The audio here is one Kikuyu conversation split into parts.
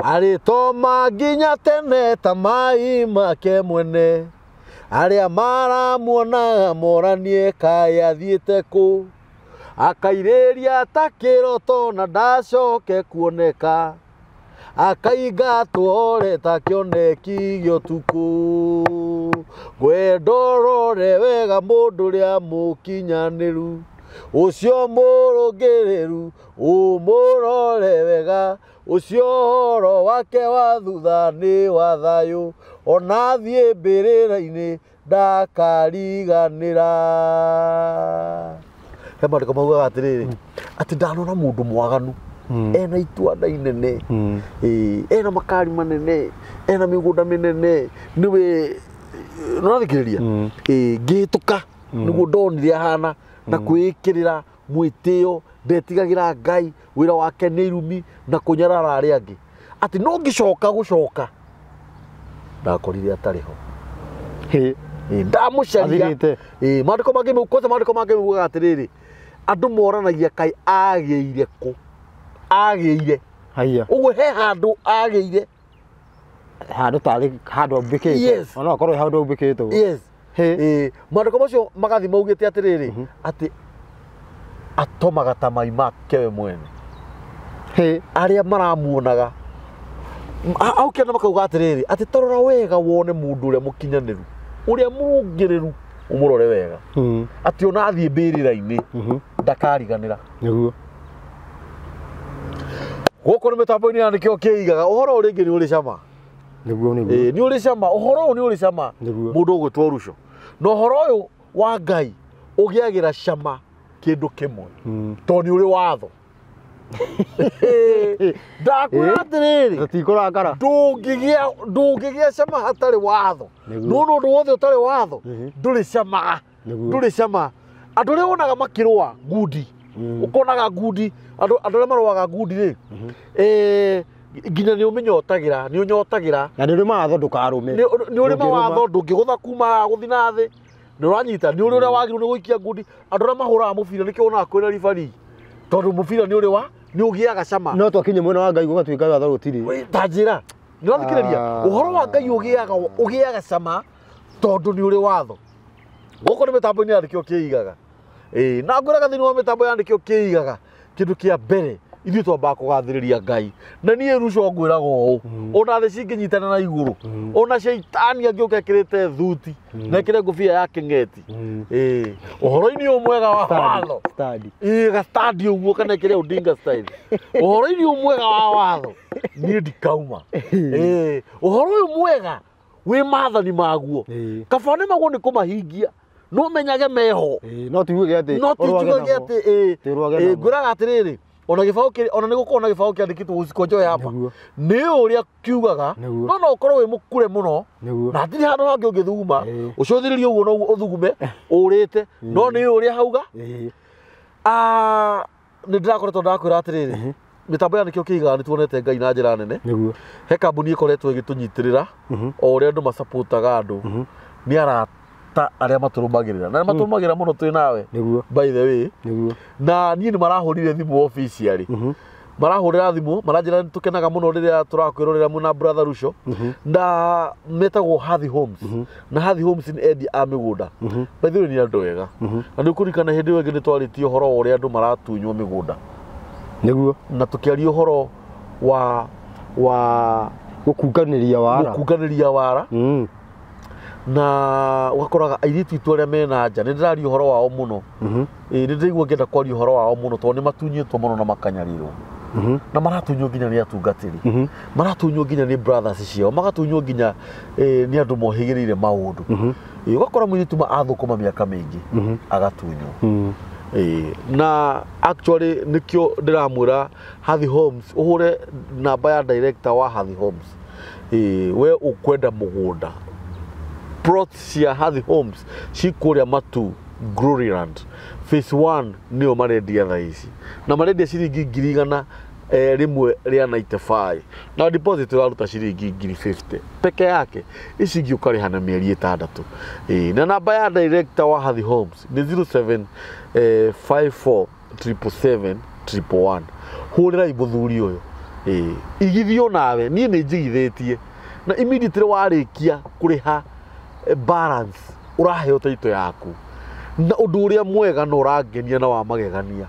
Arĩtoma nginya tene ta mai make mwene. Arĩa maramuonaga moranie kaĩ athiĩte kũ. Akairĩria ta kĩroto na ndacoke kuoneka. Akaingatwo ore ta kĩoneki gĩa ũtukũ. Ngwenda ũrore wega mũndũ ũrĩa mũkinyanĩru. Ũcio mũrũngĩrĩru ũmũrore wega. Ũcio ũhoro wake wa thutha nĩ wa thayũ. Ona athiĩ mbĩrĩra-inĩ ndakariganĩra. He maandĩko maugaga atĩrĩrĩ, atĩ ndanona mũndũ mwaganu ena itwanda inene, ena makari manene, ena mĩgũnda mĩnene, nĩwe nĩũrathikĩrĩria? Ngĩhĩtũka nĩguo ndonire ahana na kwĩĩkĩrĩra mwĩtĩo, ndetigagĩra Ngai, wĩra wake nĩ irumi na kũnyarara arĩa angĩ. Atĩ no ngĩcoka gũcoka ndakorire atarĩ ho. Ndamũcaria. Athirĩte. Maandĩko mangĩ kwanza maandĩko mangĩ maugaga atĩrĩrĩ, andũ moranagia kaĩ agĩire kũ, agĩire Haiya. ũguo he handũ agĩire. Handũ tarĩ handũ aumbĩkĩte. Yes. Ona akorwo he handũ aumbĩkĩte. Yes. Hĩ. Maandĩko macio magathi maugĩte atĩrĩrĩ, atĩ atomaga ta mai make we mwene. Hĩ. Arĩa maramuonaga au kĩanda makauga atĩrĩrĩ, atĩ tarora wega wone mũndũ ũrĩa mũkinyanĩru, ũrĩa mũrũngĩrĩru, ũmũrore wega. Atĩ ona athiĩ mbĩrĩra-inĩ ndakariganĩra. Nĩguo. Gũkũ nĩ mĩtambo-inĩ ya nĩkĩo kĩigaga ũhoro ũyũ rĩngĩ nĩ ũrĩ cama. Nĩguo nĩguo. Nĩ ũrĩ cama, ũhoro ũyũ nĩ ũrĩ cama. Nĩguo. Mũndũ ũgwĩtwo Ruco. Na ũhoro ũyũ wa Ngai ũgĩagĩra cama kĩndũ kĩmwe. Tondũ nĩ ũrĩ watho. Ndakwĩra atĩrĩrĩ, Tũtikũrakara. ndũngĩgĩa cama hatarĩ watho. Nĩguo. No ũndũ wothe ũtarĩ watho ndũrĩ cama. Nĩguo. Ndũrĩ cama. Andũ arĩa wonaga makĩrũa ngundi, ũkonaga ngundi, andũ arĩa marũaga ngundi rĩ, nginya nĩ ũmĩnyotagĩra, nĩ ũnyotagĩra. Na nĩ ũrĩ mawatho ndũkarũme. Nĩ ũrĩ mawatho ndũngĩgũtha kuma haha gũthiĩ na thĩ. Nĩ ũranyita, nĩ ũrĩ ũrĩa wagĩrĩirwo nĩ gũikia ngundi. Andũ arĩa mahũraga mũbira nĩkĩo wonaga kwĩna referee. Tondũ mũbira nĩ ũrĩ wa, nĩ ũgĩaga cama. No twakinya mwena wa Ngai gũgatuĩka watho gũtirĩ. Ta njĩra, nĩ ũrathikĩrĩria? Ũhoro wa Ngai ũgĩaga cama tondũ nĩ ũrĩ watho. Gũkũ nĩ mĩtambo-inĩ ya nĩkĩo kĩigaga. Na ngwĩraga thĩinĩ wa mĩtambo ya nĩkĩo kĩigaga, kĩndũ kĩa mbere ithuĩ twambaga kũgathĩrĩria Ngai. Na niĩ Ruco ngwĩraga ũũ, ona thĩ cingĩnyitana na igũrũ, ona caitani angĩũka ekĩrĩte thuti na ekĩre ngũbia ya kĩng'eti. Ũhoro-inĩ ũyũ mwega wa watho. Stadi. Gastandi ũguo kana ekĩre Odinga style. Ũhoro-inĩ ũyũ mwega wa watho, niĩ ndikauma. Ũhoro ũyũ mwega wĩ maathani maguo. Kaba nĩ maguo nĩ kũmahingia. No menyage meho. No tuge atĩ No tuge atĩ ngwĩraga atĩrĩrĩ, ona gĩbaũ kĩrĩ, ona nĩ gũkorwo na gĩbaũ kĩandĩkĩtwo usikonjoe hapa. Nĩ ũrĩa kiugaga, no no ũkorwo wĩ mũkure mũno, na hatirĩ handũ hangĩ ũngĩthuguma, ũcũthĩrĩrie ũguo noguo ũthugume, ũrĩte, no nĩ ũrĩa hauga. Nĩ ndĩrakoretwo ndakwĩra atĩrĩrĩ, mĩtambo ya nĩkĩo kĩigaga nĩ tuonete Ngai na njĩra nene. Nĩguo. He kambuni ĩkoretwo ĩgĩtũnyitĩrĩra, o ũrĩa andũ macapotaga andũ, nĩ arata arĩa matũrũmagĩrĩra. Na matũrũmagĩrĩra mũno twĩ nawe. Nĩguo. By the way. Nĩguo. Na niĩ nĩ marahũrire thimũ officially. Marahũrĩra thimũ, maranjĩra nĩ tũkenaga mũno rĩrĩa tũrakwĩrorera mwĩna brother Ruco. Na metagwo Hathi Homes. Na Hathi Homes nĩ endia a mĩgũnda. By the way nĩ andũ ega. Na nĩ ũkũririkana hĩndĩ ĩyo ĩngĩ nĩ twarĩtie ũhoro wa ũrĩa andũ maratunywo mĩgũnda. Nĩguo. Na tũkĩaria ũhoro wa gũkunganĩria wara. Gũkunganĩria wara. Na ũgakoraga airĩtu aitũ arĩa mena nja, nĩ ndĩraria ũhoro wao mũno. Nĩ ndĩraigua ngĩenda kwaria ũhoro wao mũno tondũ nĩ matunyĩtwo mũno na makanyarirwo. Na maratunywo nginya nĩ atungatĩri. Maratunywo nginya nĩ brothers ciao, magatunywo nginya nĩ andũ mohĩgĩrĩire maũndũ. Ũgakora mũirĩtu athũkũma mĩaka mĩingĩ agatunywo. Na actually nĩkĩo ndĩramwĩra Hathi Homes, ũhũre namba ya director wa Hathi Homes. We ũkwenda mũgũnda. Plots cia Hathi Homes ci kũrĩa Matu Gloryland phase 1 nĩyo marendia thaa ici, na marendia ciringi ngiri igana rĩmwe rĩa 95, na deposit ũraruta ciringi ngiri 50 peke yake, ici ingĩ ũkarĩha na mĩeri 6. Na namba ya director wa Hathi Homes nĩ 07 54 777 111. Hũrĩrai mũthuri ũyũ. Igithio nawe niĩ nĩ njigithĩtie na immediately warĩkia kũrĩha balance ũraheo taito yaku. Na ũndũ ũrĩa mwega na ũrangenia na wa magegania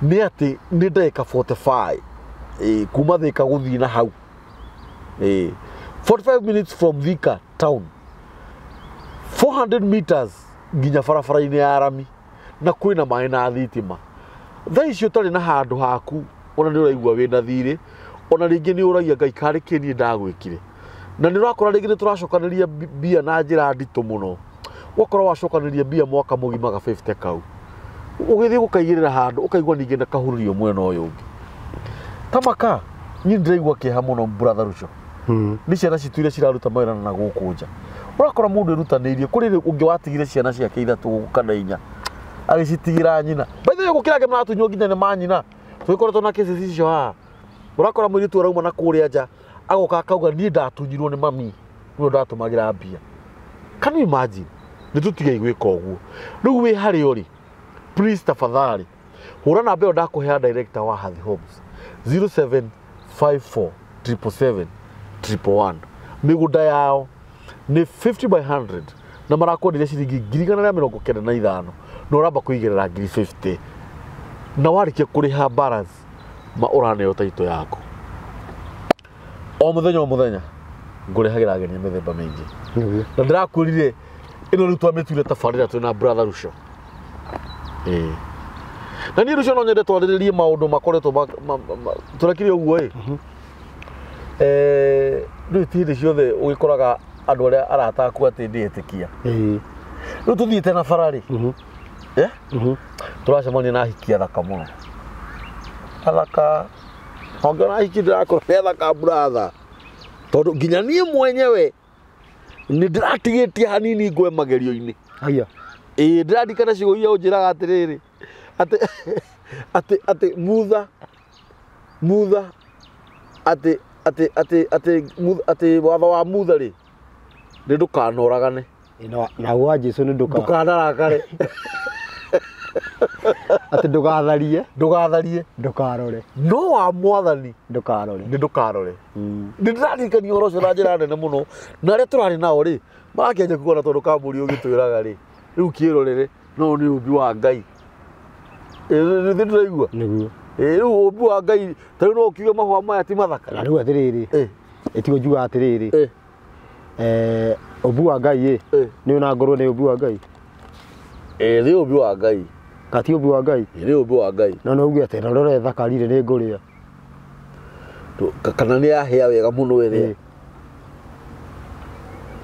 nĩ atĩ nĩ ndagĩka 45 kuma Thika gũthiĩ na hau. 45 minutes from Thika town, 400 meters nginya barabara-inĩ ya rami, na kwĩna maĩ na thitima. Thaa icio ũtarĩ na handũ haku ona nĩ ũraigua wĩna thirĩ, ona rĩngĩ nĩ ũragia Ngai karĩ kĩ niĩ ndagwĩkire. Na nĩ ũrakora rĩngĩ nĩ tũracokanĩria mbia na njĩra nditũ mũno. Ũgakora wacokanĩria mbia mwaka mũgima ga 50 kau, ũgĩthiĩ gũkaigĩrĩra handũ ũkaigua ningĩ na kahurũrio mwena ũyũ ũngĩ. Tamaka niĩ ndĩraigua kĩeha mũno brother Ruco. Nĩ ciana citũ iria ciraruta mawĩra na gũkũ nja. Ũrakora mũndũ erutanĩirie kũrĩ ũngĩ watigire ciana ciake ithatũ gũkũ kana inya agĩcitigĩra nyina. By the way gũkĩra angĩ maratunywo nginya nĩ manyina. Tũgĩkoretwo na cases icio haha. Ũrakora mũirĩtu arauma na kũrĩa nja agoka akauga niĩ ndatunyirwo nĩ mami nĩwe ndatũmagĩra mbia. Can you imagine? Nĩ tũtigei gwĩka ũguo. Rĩu wĩ harĩa ũrĩ, please tafadhali hũra namba ĩyo ndakũhea director wa Hathi Homes 0754 777 111. Mĩgũnda yao nĩ 50 by 100 na marakwenderia ciringi 195,000 na ũramba kũigĩrĩra 50,000 na warĩkia kũrĩha balance ma ũraneo taito yaku. O mũthenya o mũthenya ngũrehagĩra ageni a mĩthemba mĩingĩ. Na ndĩrakwĩrire ĩno rĩu twamĩtuire tabarĩra twĩna brother Ruco. Na niĩ Ruco no nyende twarĩrĩrie maũndũ makoretwo tũrekire ũguo ĩ. Rĩu ti hĩndĩ ciothe ũgĩkoraga andũ arĩa arata aku atĩ ndĩetĩkia. Rĩu tũthiĩte na bara rĩ, tũracemania na ahiki athaka mũno. Athaka ũngĩona ahiki ndĩrakora nĩ athaka brother, tondũ nginya niĩ mwenyewe nĩ ndĩratigĩtie hanini ngwe magerio-inĩ. Aya. Ndĩrarikana ciugo iria ũnjĩraga atĩrĩrĩ atĩ atĩ atĩ mutha mutha atĩ atĩ atĩ atĩ atĩ watho wa mutha rĩ nĩ ndũkanoragane. Na wa Jesu nĩ ndũkanarakare. Atĩ ndũgatharie. Ndũgatharie. Ndũkarore. No wa mwathani ndũkarore. Nĩ ndũkarore. Nĩ ndĩraririkania ũhoro ũcio na njĩra nene mũno. Na arĩa tũrarĩ nao rĩ marakĩanjia kuona tondũ kambũri ũgĩtwĩraga rĩ rĩu kĩrorere no nĩ ũmbi wa Ngai. Nĩ ndĩraigua. Nĩguo. Rĩu ũmbi wa Ngai ta rĩu no ũkiuge mahũa maya ti mathaka. Na rĩu atĩrĩrĩ ĩtiguo njugaga atĩrĩrĩ ũmbi wa Ngai ĩ nĩ ona ngorwo nĩ ũmbi wa Ngai. Nĩ ũmbi wa Ngai. Kati ũmbi wa Ngai. Nĩ ũmbi wa Ngai. No no uge atĩ rora thakarire nĩ ngũrĩa. Kana nĩ yahĩa wega mũno ĩrĩa.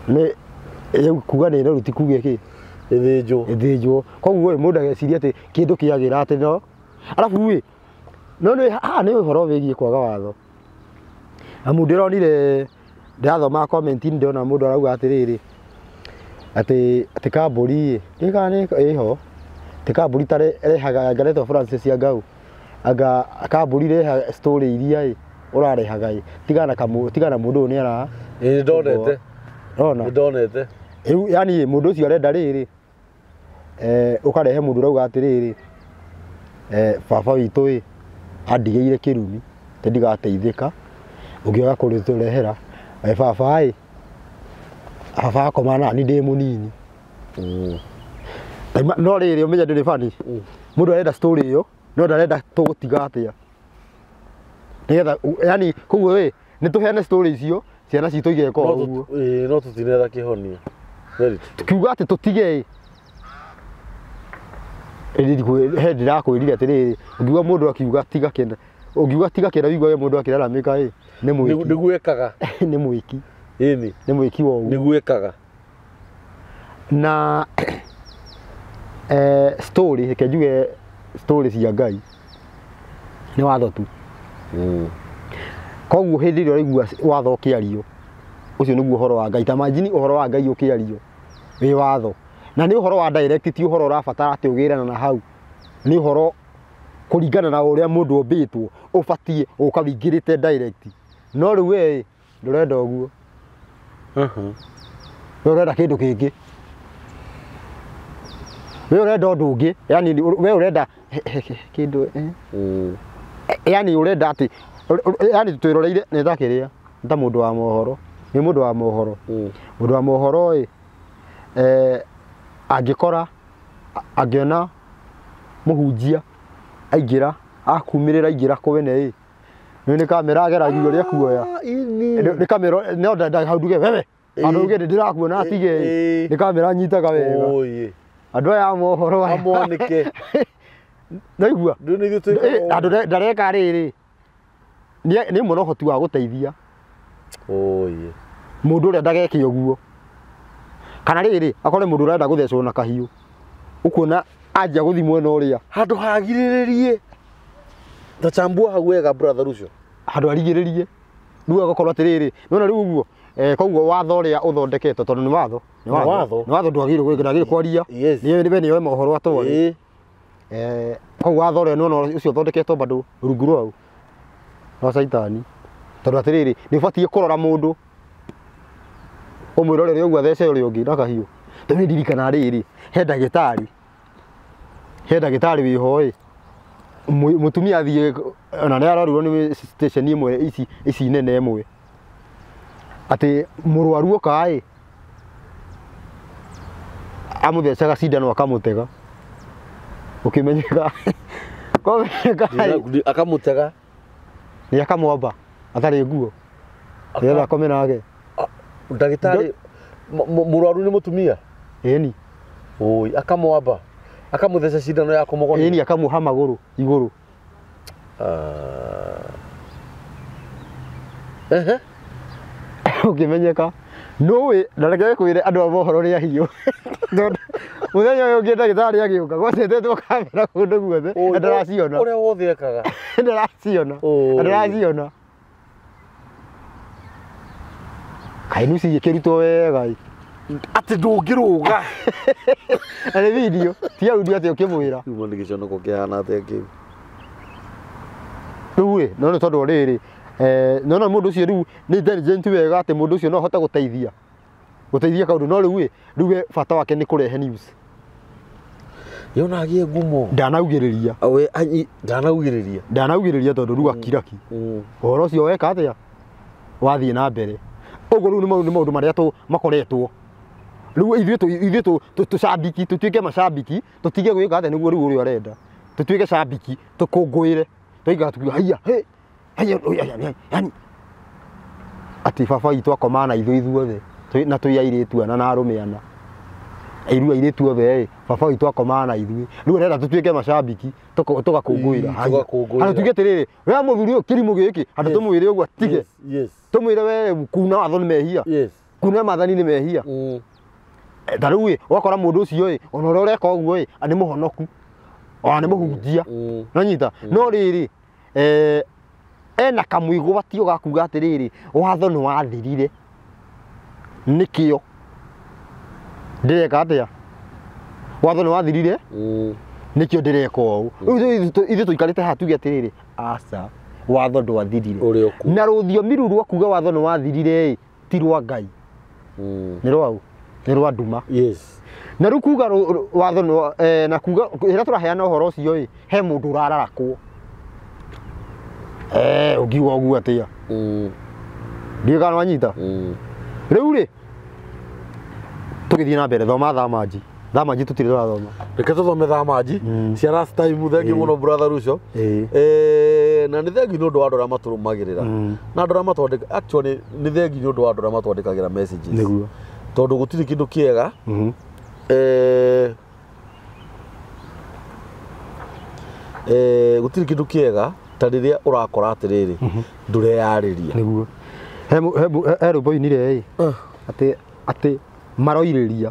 Nĩ rĩu kuga nĩ noru ti kuga kĩ. Ĩthĩnjwo. Ĩthĩnjwo. Koguo ĩ mũndũ ageciria atĩ kĩndũ kĩagĩra atĩ no. Arabu ĩ no nĩ haha nĩ ũhoro wĩgiĩ kwaga watho. Na mũndũ ndĩronire ndĩrathoma comment ndĩrona mũndũ arauga atĩrĩrĩ atĩ atĩ kambũri ĩ kana nĩ ĩho atĩ kambũri ta rehaga ngaretwo Francis ya Ngau anga kambũri rehaga story iria ĩ ũrarehaga ĩ tigana tigana mũndũ ũyũ nĩ ara ĩ ndonete Ona ndonete rĩu yani mũndũ ũcio arenda rĩrĩ ũkarehe mũndũ ũrauga atĩrĩrĩ baba witũ ĩ andigĩire kĩrumi atĩ ndigateithĩka ũngĩaga kũrĩtũrehera baba ĩ baba akoma nani ndĩ mũnini. No rĩrĩ ũmenye ndũrĩ bani mũndũ arenda story ĩyo no ndarenda tũgũtiga atĩa nĩgetha yani koguo ĩ nĩ tũheane story icio ciana citũ igeka ũguo. No tũtinetha kĩhonia. Tukiuga atĩ tũtige ĩ he ndĩrakwĩrire atĩrĩrĩ ũngiuga mũndũ akiuga tiga kĩna ũngiuga tiga kĩna wiguage mũndũ akĩraramĩka ĩ nĩ mwĩki. Nĩguo ekaga. Nĩ mwĩki. Ĩni. Nĩ mwĩki wa ũguo. Nĩguo ekaga. Na story reke njuge story cia Ngai nĩ watho tu. Koguo hĩndĩ ĩrĩa ũraigua watho ũkĩario ũcio nĩguo ũhoro wa Ngai. Ta imagine ũhoro wa Ngai ũkĩario wĩ watho na nĩ ũhoro wa direct ti ũhoro ũrabatara atĩ ũgĩrana na hau nĩ ũhoro kũringana na ũrĩa mũndũ ombĩtwo ũbatiĩ gũka wĩingĩrĩte direct. No rĩu we ndũrenda ũguo. We ũrenda kĩndũ kĩngĩ. We ũrenda ũndũ ũngĩ yani we ũrenda kĩndũ yani ũrenda atĩ Yani twĩroreire nĩ ta kĩrĩa nĩ ta mũndũ wa mohoro nĩ mũndũ wa mohoro mũndũ wa mohoro ĩ angĩkora angĩona mũhunjia aingĩra akumĩrĩra aingĩra kwene ĩ nĩ kamera ageragia ũrĩa kuoya nĩ kamera no hau nduge wewe andũ uge ndĩrakuona atige nĩ kamera nyitaga wega andũ aya a mohoro amwanĩke naigua andũ ndareka rĩrĩ nĩ mũno ũhoti wa gũteithia mũndũ ũrĩa ndageke ũguo kana rĩrĩ akore mũndũ ũrenda gũthecwo na kahiũ ũkuona anjia gũthiĩ mwena ũrĩa handũ hagirĩrĩrie tachambua hau wega brother ucio handũ arigĩrĩrie rĩu agakorwo atĩrĩrĩ nĩwona rĩu ũguo koguo watho ũrĩa ũthondeketwo tondũ nĩ watho nĩ watho ndwagĩrĩirwo ndwagĩrĩirwo kwaria nĩ nĩwe mohoro atware koguo watho ũrĩa nĩwona ũcio ũthondeketwo bado rungu rwau rwa caitani tondũ atĩrĩrĩ nĩ ũbatiĩ kũrora mũndũ ũmwĩrorere ũguo athece ũrĩa ũngĩ na kahiũ tondũ nĩ ndirikana rĩrĩ he ndagĩtarĩ wĩho ĩ mũtumia athiĩ ona nĩ arorirwo nĩ station ĩmwe ici nene ĩmwe atĩ mũrwaru oka ĩ amũthecaga cindano akamũtega ũkĩmenyeka kũmenyeka akamũtega nĩ akamwamba atarĩ nguo nĩgetha akome nake ndagĩtarĩ mũrwaru nĩ mũtumia ĩni oi akamwamba akamũtheca cindano ya kũmũgonia ĩni akamũha magũrũ igũrũ ehe ũkĩmenyeka nũĩ na reke kwĩre andũ a mohoro nĩ ahiũ mũthenya ũyũ ũngĩ ndagĩtarĩ agĩũka gwacetetwo kamera kũndũ guothe ndaraciona ũrĩa wothe ekaga ndaraciona ndaraciona kaĩ nuci ĩkĩrutwo wega atĩ ndũngĩrũga na nĩ video ti audio atĩ ũkĩmwĩra uma nĩ gĩconoko kĩhana atĩa kĩu rĩu ĩ no nĩ tondũ rĩrĩ nona mũndũ ũcio rĩu nĩ intelligent wega atĩ mũndũ ũcio no ahote gũteithia kaũndũ no rĩu ĩ rĩu we bata wake nĩ kũrehe news yona agĩe ngumo ndanaugĩrĩria ndanaugĩrĩria tondũ rĩu akiraki ũhoro ũcio weka atĩa wathiĩ na mbere ũguo rĩu nĩ maũndũ marĩa makoretwo rĩu ithuĩ tũcambiki tũtuĩke macambiki tũtige gwĩka atĩa nĩguo rĩu ũrĩa arenda tũtuĩke cambiki tũkũngũĩre tũikara tukiuga haiya hĩ haiya yani atĩ baba witũ akomaga na ithuĩ ithuothe na twĩ airĩtu ana na arũme ana airu airĩtu othe ĩ baba witũ akomaga na ithuĩ rĩu arenda tũtuĩke macambiki tũgakũngũĩra handũ tuge atĩrĩrĩ we mũthuri ũyũ kĩrimũ gĩkĩ handũ tũmwĩre ũguo atige tũmwĩre we kuna watho nĩ mehia kuna maathani nĩ mehia ta rĩu ĩ ũgakora mũndũ ũcio ĩ ona ũrĩa ũreka ũguo ĩ nĩ mũhonoku ona nĩ mũhunjia nonyita no rĩrĩ ena kamwĩgwatio ga kuga atĩrĩrĩ watho nĩ wathirire nĩkĩo ndĩreka atĩa watho nĩ wathirire nĩkĩo ndĩreka ũũ rĩu ithuĩ tũikarĩte haha tuge atĩrĩrĩ aca watho ndwathirire na rũthiomi rũu rwa kuga watho nĩ wathirire ĩ ti rwa Ngai nĩ rwau nĩ rwa nduma na rĩu kuga watho na kuga rĩrĩa tũraheana ũhoro ũcio ĩ he mũndũ ũrararakwo ũngiuga ũguo atĩa ndiũĩ kana wanyita rĩu rĩ tũgĩthiĩ na mbere thoma thamanji thamanji tũtirĩ tũrathoma reke tũthome thamanji cia last time thengiũ mũno brother Ruco na nĩ thengiũ nĩ ũndũ wa andũ arĩa matũrũmagĩrĩra na andũ arĩa matwandĩka actually nĩ thengiũ nĩ ũndũ wa andũ arĩa matwandĩkagĩra messages nĩguo tondũ gũtirĩ kĩndũ kĩega gũtirĩ kĩndũ kĩega ta rĩrĩa ũrakora atĩrĩrĩ ndũreyarĩria nĩguo he rwĩmbo inire ĩ atĩ maroirĩria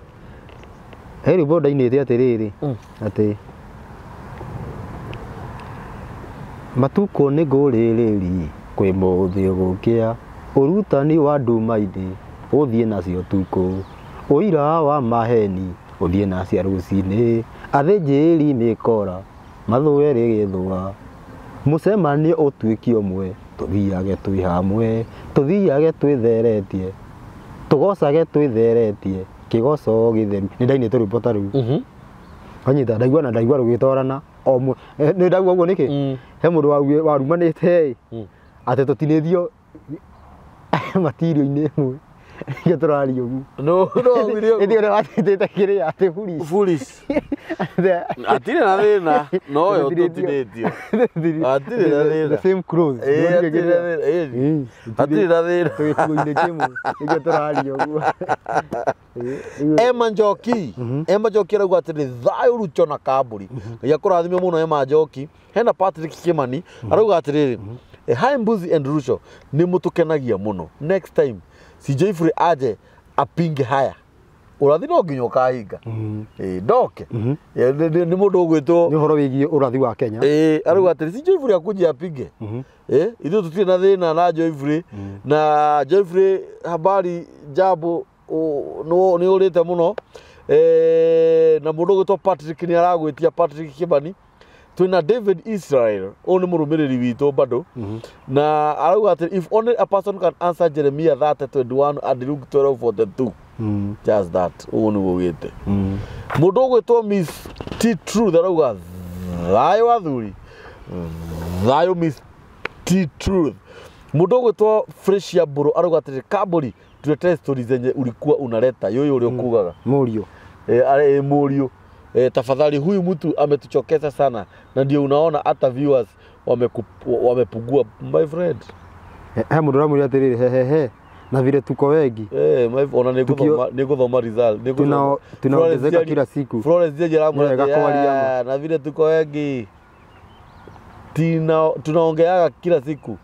he rwĩmbo ndainĩte atĩrĩrĩ atĩ matukũ nĩ ngũrĩrĩri kwĩ mũthĩ gũkĩa ũrutani wa nduma-inĩ ũthiĩ nacio tukũ ũira wa maheni ũthiĩ nacia rũcinĩ athĩnjĩri mĩkora mathũe rĩgĩthũa mũcemanio ũtuĩke ũmwe tũthiage twĩ hamwe tũthiage twĩtheretie tũgocage twĩtheretie kĩgoco gĩtheru nĩ ndainĩte rwĩmbo ta rũu wanyita ndaigua na ndaigua rũgĩtwarana o nĩ ndaigua ũguo nĩkĩ he mũndũ warumanĩte ĩ Atĩ tũtinĩthio material-inĩ ĩmwe. Nĩkĩo tũraria ũguo. No no augire ũguo. Ĩndĩ ũrĩa watĩtĩte kĩrĩa atĩ foolish. Foolish. Hatirĩ na thĩna no yo tũtinĩtio. Hatirĩ na thĩna. The same clothes. Ĩĩ, hatirĩ na thĩna. Ĩĩ. Hatirĩ na thĩna. Tũgĩ gĩkuo-inĩ kĩmwe. Nĩkĩo tũraria ũguo. Emma Njoki. Emma Njoki arauga atĩrĩ thayũ Rucho na Kambũri. Ngai akũrathime mũno Emma Njoki. Hena Patrick Kimani arauga atĩrĩrĩ, hi Mbuzi and Rucho, nĩ mũtũkenagia mũno. Next time si Joyfrey aje apinge haya. Ũrathi no nginya ũkahinga. Ĩĩ, ndoke. Nĩ mũndũ ũgwĩtwo Nĩ ũhoro wĩgiĩ ũrathi wa Kenya. Ĩĩ, arauga atĩrĩ si Joyfrey akuje apinge. Ithuĩ tũtirĩ na thĩna na Joyfrey. Na Joyfrey habari jambo nĩ ũrĩte mũno. Na mũndũ ũgwĩtwo Patrick nĩ aragwĩtia Patrick Kimani. Twĩna David Israel, ũyũ nĩ mũrũmĩrĩri witũ bado. Na arauga atĩ if only a person can answer Jeremiah 30:21 and Luke 12:42. Just that, ũguo nĩguo ugĩte. Mũndũ ũgwĩtwo Miss T Truth arauga thayũ athuri, thayũ Miss T Truth. Mũndũ ũgwĩtwo Fresia Mbũrũ arauga atĩrĩ Kambũri, tuletee stories zenye ulikuwa unaleta yoyo ũrĩa ũkugaga. Mũriũ. Mũriũ. Tafadhali huyu mtu ametuchokeza sana na ndio unaona hata viewers wamepungua my friend. He mũndũ ũramwĩra atĩrĩrĩ he he he na vile tuko wengi. Ona nĩngũthoma result. Tunaongezeka kila siku. Florence Jeje aramwĩra na vile tuko wengi. Tunaongeaga kila siku.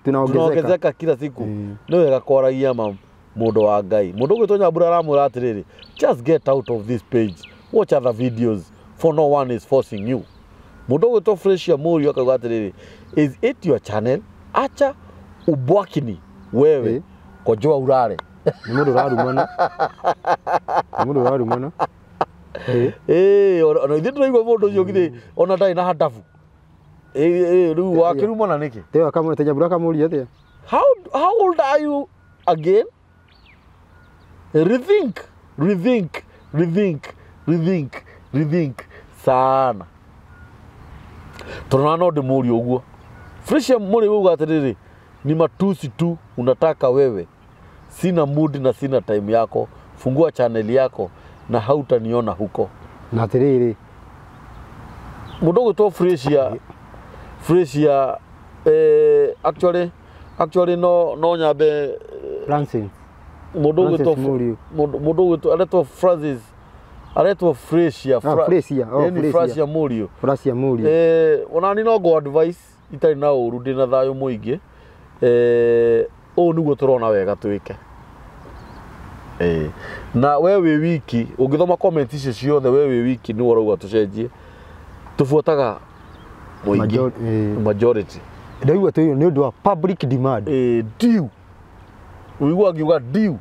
Tunaongezeka kila siku. Nĩ wega kwaragia ma mũndũ wa Ngai. Mũndũ ũgwĩtwo Nyambura aramwĩra atĩrĩrĩ, just get out of this page, watch other videos, for no one is forcing you. Mũndũ ũgwĩtwo Fresia Mũriũ akauga atĩrĩrĩ, is it your channel? Acha ubwakini wewe kojoa urare. Nĩ mũndũ ũrarumana. Nĩ mũndũ ũrarumana. Ona ithuĩ tũraigua mũndũ ũcio githĩ ona ndarĩ na handabu. Rĩu wakĩrumana nĩkĩ? Teo akamwĩra Nyambura akamũria atĩa? How old are you again? Rethink, rethink, rethink, rethink, rethink sana. Tondũ no ndĩmũrie ũguo. Fresia Mũriũ uga atĩrĩrĩ, ni matusi tu unataka wewe. Sina mood na sina time yako. Fungua channel yako na hautaniona huko. Na atĩrĩrĩ, mũndũ ũgwĩtwo Fresia actually no nyambe Francis. Mũndũ ũgwĩtwo aretwo Francis, aretwo Fresia, Fresia Mũriũ. Fresia Mũriũ. Ona ni no go advice itarĩ na ũru, ndĩ na thayũ mũingĩ. Ũũ nĩguo tũrona wega twĩke. Na we wĩ wiki ũngĩthoma comment icio ciothe, we wĩ wiki nĩwe ũrauga tũcenjie. Tũbuataga mũingĩ, majority. Ndaigua tũ nĩ ũndũ wa public demand. Due. Ũigua ngiuga due.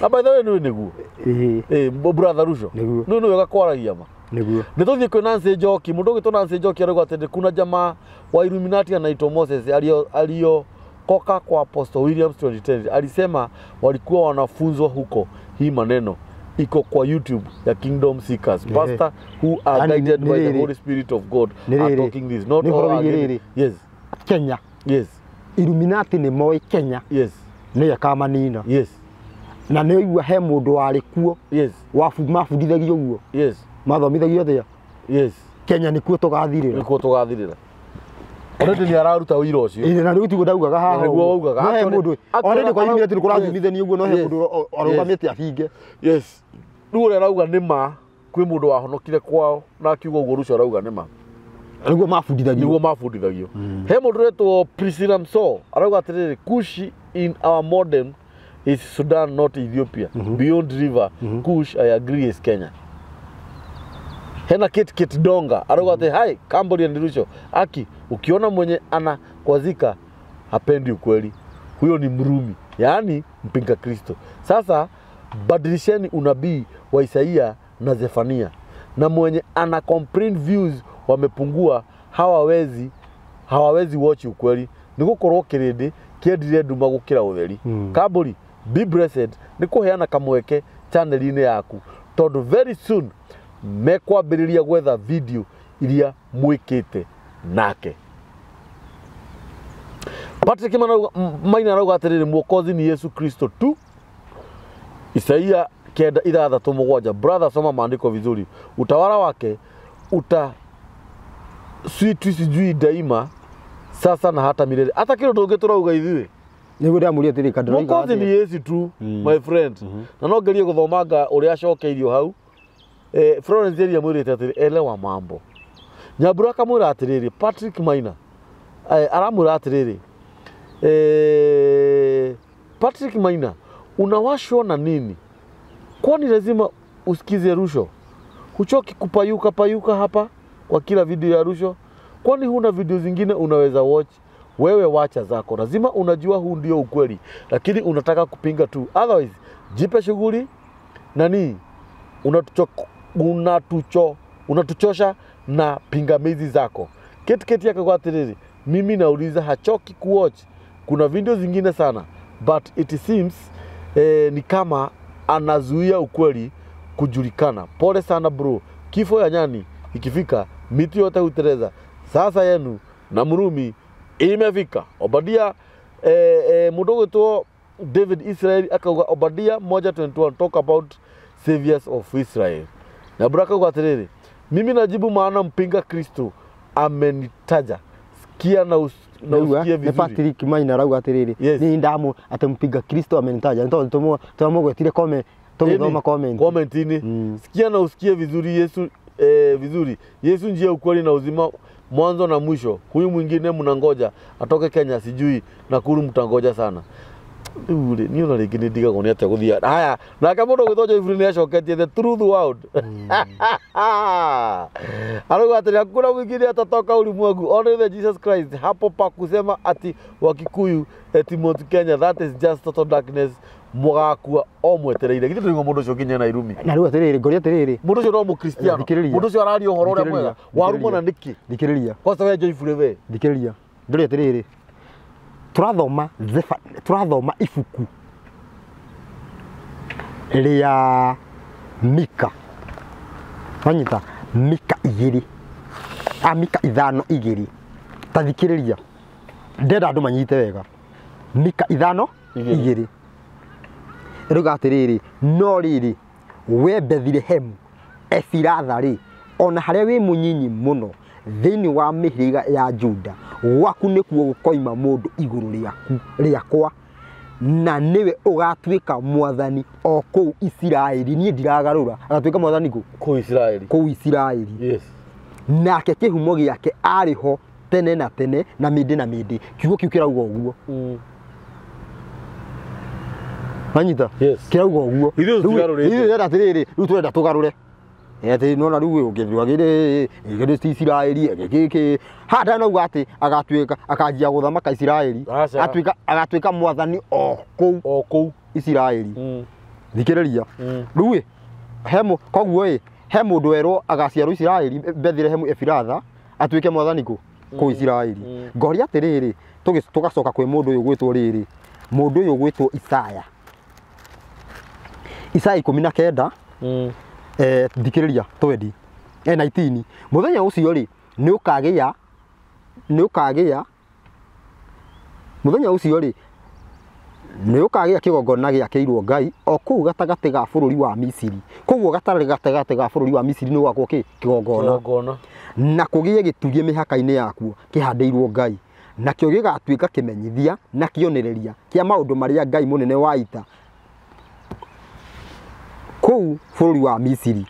Na by the way nĩ nĩguo. Brother Rucho. Nĩ wega kwaragia ma. Nĩguo. Nĩ tũthiĩ kwĩ Nancy Njoki. Mũndũ ũgwĩtwo Nancy Njoki arauga atĩ kuna jamaa wa Illuminati anaitwa Moses aliokoka kwa Apostle Williams 2010. Alisema walikuwa wanafunzwa huko hii maneno iko kwa YouTube ya Kingdom Seekers. Pastor who are guided by the Holy Spirit of God are talking this. Not all are. Yes. Kenya. Yes. Illuminati nĩ moĩ Kenya. Yes. Nĩ ĩkamanina. Yes. Na nĩ oigua he mũndũ warĩ kuo. Yes. Mabundithagio ũguo. Yes. Mathomithagio atĩa? Yes. Kenya nĩkuo tũgathirĩra. Nĩkuo tũgathirĩra. Already nĩ araruta ũira ũcio. Na rĩu tiguo ndaugaga haha. Nĩguo waugaga. No he mũndũ. Already kwa Illuminati nĩ kũrathomithania ũguo, no he mũndũ arũgamĩte abinge. Yes. Rĩu ũrĩa arauga nĩ ma, kwĩ mũndũ wahonokire kwao na akiuga ũguo Rucho arauga nĩ ma. Nĩguo mabundithagio. Nĩguo mabundithagio. He mũndũ ũretwo Priscilla Mso arauga atĩrĩrĩ, Kush in our modern is Sudan, not Ethiopia. Beyond river, Kush, I agree, is Kenya. Hena Kate Kate Donga arauga atĩ hi Kambũri and Rucho, aki ukiona mwenye anakwazika hapendi ukweli, huyo ni Mrumi, yaani mpinga Kristo. Sasa badilisheni unabii wa Isaia na Zefania, na mwenye ana complain views wamepungua, hawawezi watch ukweli, nĩgũkorwo kĩrĩndĩ kĩendire nduma gũkĩra ũtheri. Kambũri, be blessed nĩ kũheana kamweke channel-inĩ yaku, tondũ very soon mekwambĩrĩria gwetha video iria mwĩkĩte nake. Patrick Maina arauga atĩrĩrĩ, mwokozi ni Yesu Kristo tu. Isaia 9:67. Brother, soma maandiko vizuri. Utawala wake uta sweet sijui daima sasa na hata milele. Hata kilo ndũngĩ tũrauga ithuĩ. Nĩguo ndamũria atĩrĩ kandĩrauga Mwokozi ni Yesu tu, my friend. Na no ngerie gũthomanga ũrĩa acokeirio hau. Florence Eria amwĩrĩte atĩrĩ, elewa mambo. Nyambura akamwĩra atĩrĩrĩ, Patrick Maina aramwĩra atĩrĩrĩ, Patrick Maina, unawashwa na nini? Kwani lazima usikize Rusho? Huchoki kupayuka payuka hapa kwa kila video ya Rusho? Kwani huna video zingine unaweza watch? Wewe wacha zako. Lazima unajua huu ndio ukweli, lakini unataka kupinga tu. Otherwise, jipe shughuli nani unatuchosha na pingamizi zako. Keti yake kwa atiriri, mimi nauliza hachoki kuwatch. Kuna video zingine sana, but it seems ni kama anazuia ukweli kujulikana. Pole sana bro. Kifo ya nyani ikifika miti yote huteleza. Sasa yenu na Murumi imefika. Obadia mudogo tu David Israel akauga Obadia 1:21 talk about saviors of Israel. Na braka kwa atiriri, mimi najibu maana mpinga Kristo amenitaja. Sikia na usikie vizuri. Patrick Maina arauga atiriri, Yes. ni ndamu atampiga Kristo amenitaja. Nito tumugwetire comment, tugithoma comment. Comment ini. Sikia na usikie vizuri Yesu vizuri. Yesu njia, ukweli na uzima, mwanzo na mwisho. Huyu mwingine mnangoja atoke Kenya sijui Nakuru, mtangoja sana. Rĩu rĩ, niĩ ona rĩngĩ nĩ ndigagwo nĩ atĩa gũthiĩ. Haya, nake mũndũ ũgwĩtwo Joyfrey nĩ acoketie the truth world. Arauga atĩrĩ, hakuna mwingine atatoka ulimwengu only the Jesus Christ. Hapo pa kusema ati Wakikuyu eti Mount Kenya, that is just total darkness. Mũgakua o mwetereire. Githĩ tũraigua mũndũ ũcio nginya Nairobi. Na rĩu atĩrĩrĩ, ngoria atĩrĩrĩ, Mũndũ ũcio no mũkristiano. Thikĩrĩria. Mũndũ ũcio araria ũhoro ũrĩa mwega. Warumwo na nĩkĩ? Thikĩrĩria. Kwanza we Joyfrey we. Thikĩrĩria. Ngoria atĩrĩrĩ, tũrathoma tũrathoma ibuku rĩa Mika. Wanyita Mika 2. Mika 5:2. Ta thikĩrĩria. Ndenda andũ manyite wega. Mika 5:2. Ĩrauga atĩrĩrĩ, no rĩrĩ, we Bethilehemu Efiratha rĩ, ona harĩa wĩ mũnyinyi mũno thĩinĩ wa mĩhĩrĩga ya Juda, gwaku nĩkuo gũkoima mũndũ igũrũ rĩaku rĩakwa, na nĩwe ũgatuĩka mwathani o kũu Isiraeli. Niĩ ndiragarũra, agatuĩka mwathani kũ? Kũu Isiraeli. Kũu Isiraeli. Yes. Nake kĩhumo gĩake arĩ ho tene na tene na mĩndĩ na mĩndĩ. Kiugo kĩu kĩrauga ũguo. Wanyita? Yes. Kĩrauga ũguo. Ithuĩ tũtigarũrĩte. Ithuĩ tũrenda atĩrĩrĩ, rĩu tũrenda tũgarũre. Atĩ nona rĩu ũngĩthiĩ gĩthĩ ti Isiraeli gĩkĩ haha ndanauga atĩ agatuĩka akanjia gũthamaka Isiraeli, atuĩka agatuĩka mwathani o kũu o kũu Isiraeli. Thikĩrĩria. Rĩu he koguo ĩ he mũndũ werwo agaciarwo Isiraeli Bethilehemu Efiratha atuĩke mwathani kũ kũu Isiraeli. Ngoria atĩrĩrĩ, tũgacoka kwĩ mũndũ ũyũ gwĩtwo rĩrĩ, mũndũ ũyũ gwĩtwo Isaya. Isaya 19 thikĩrĩria 20 19. Mũthenya ũcio rĩ nĩ ũkagĩa mũthenya ũcio rĩ nĩ ũkagĩa kĩgongona gĩakĩirwo Ngai o kũu gatagatĩ ga bũrũri wa Misiri. Koguo gatagatĩ ga bũrũri wa Misiri nĩ gwakwo kĩ kĩgongona, na kũgĩe gĩtugĩ mĩhaka-inĩ yakuo kĩhandĩirwo Ngai, nakĩo gĩgatuĩka kĩmenyithia na kĩonereria kĩa maũndũ marĩa Ngai mũnene wa ita kũu bũrũri wa Misiri.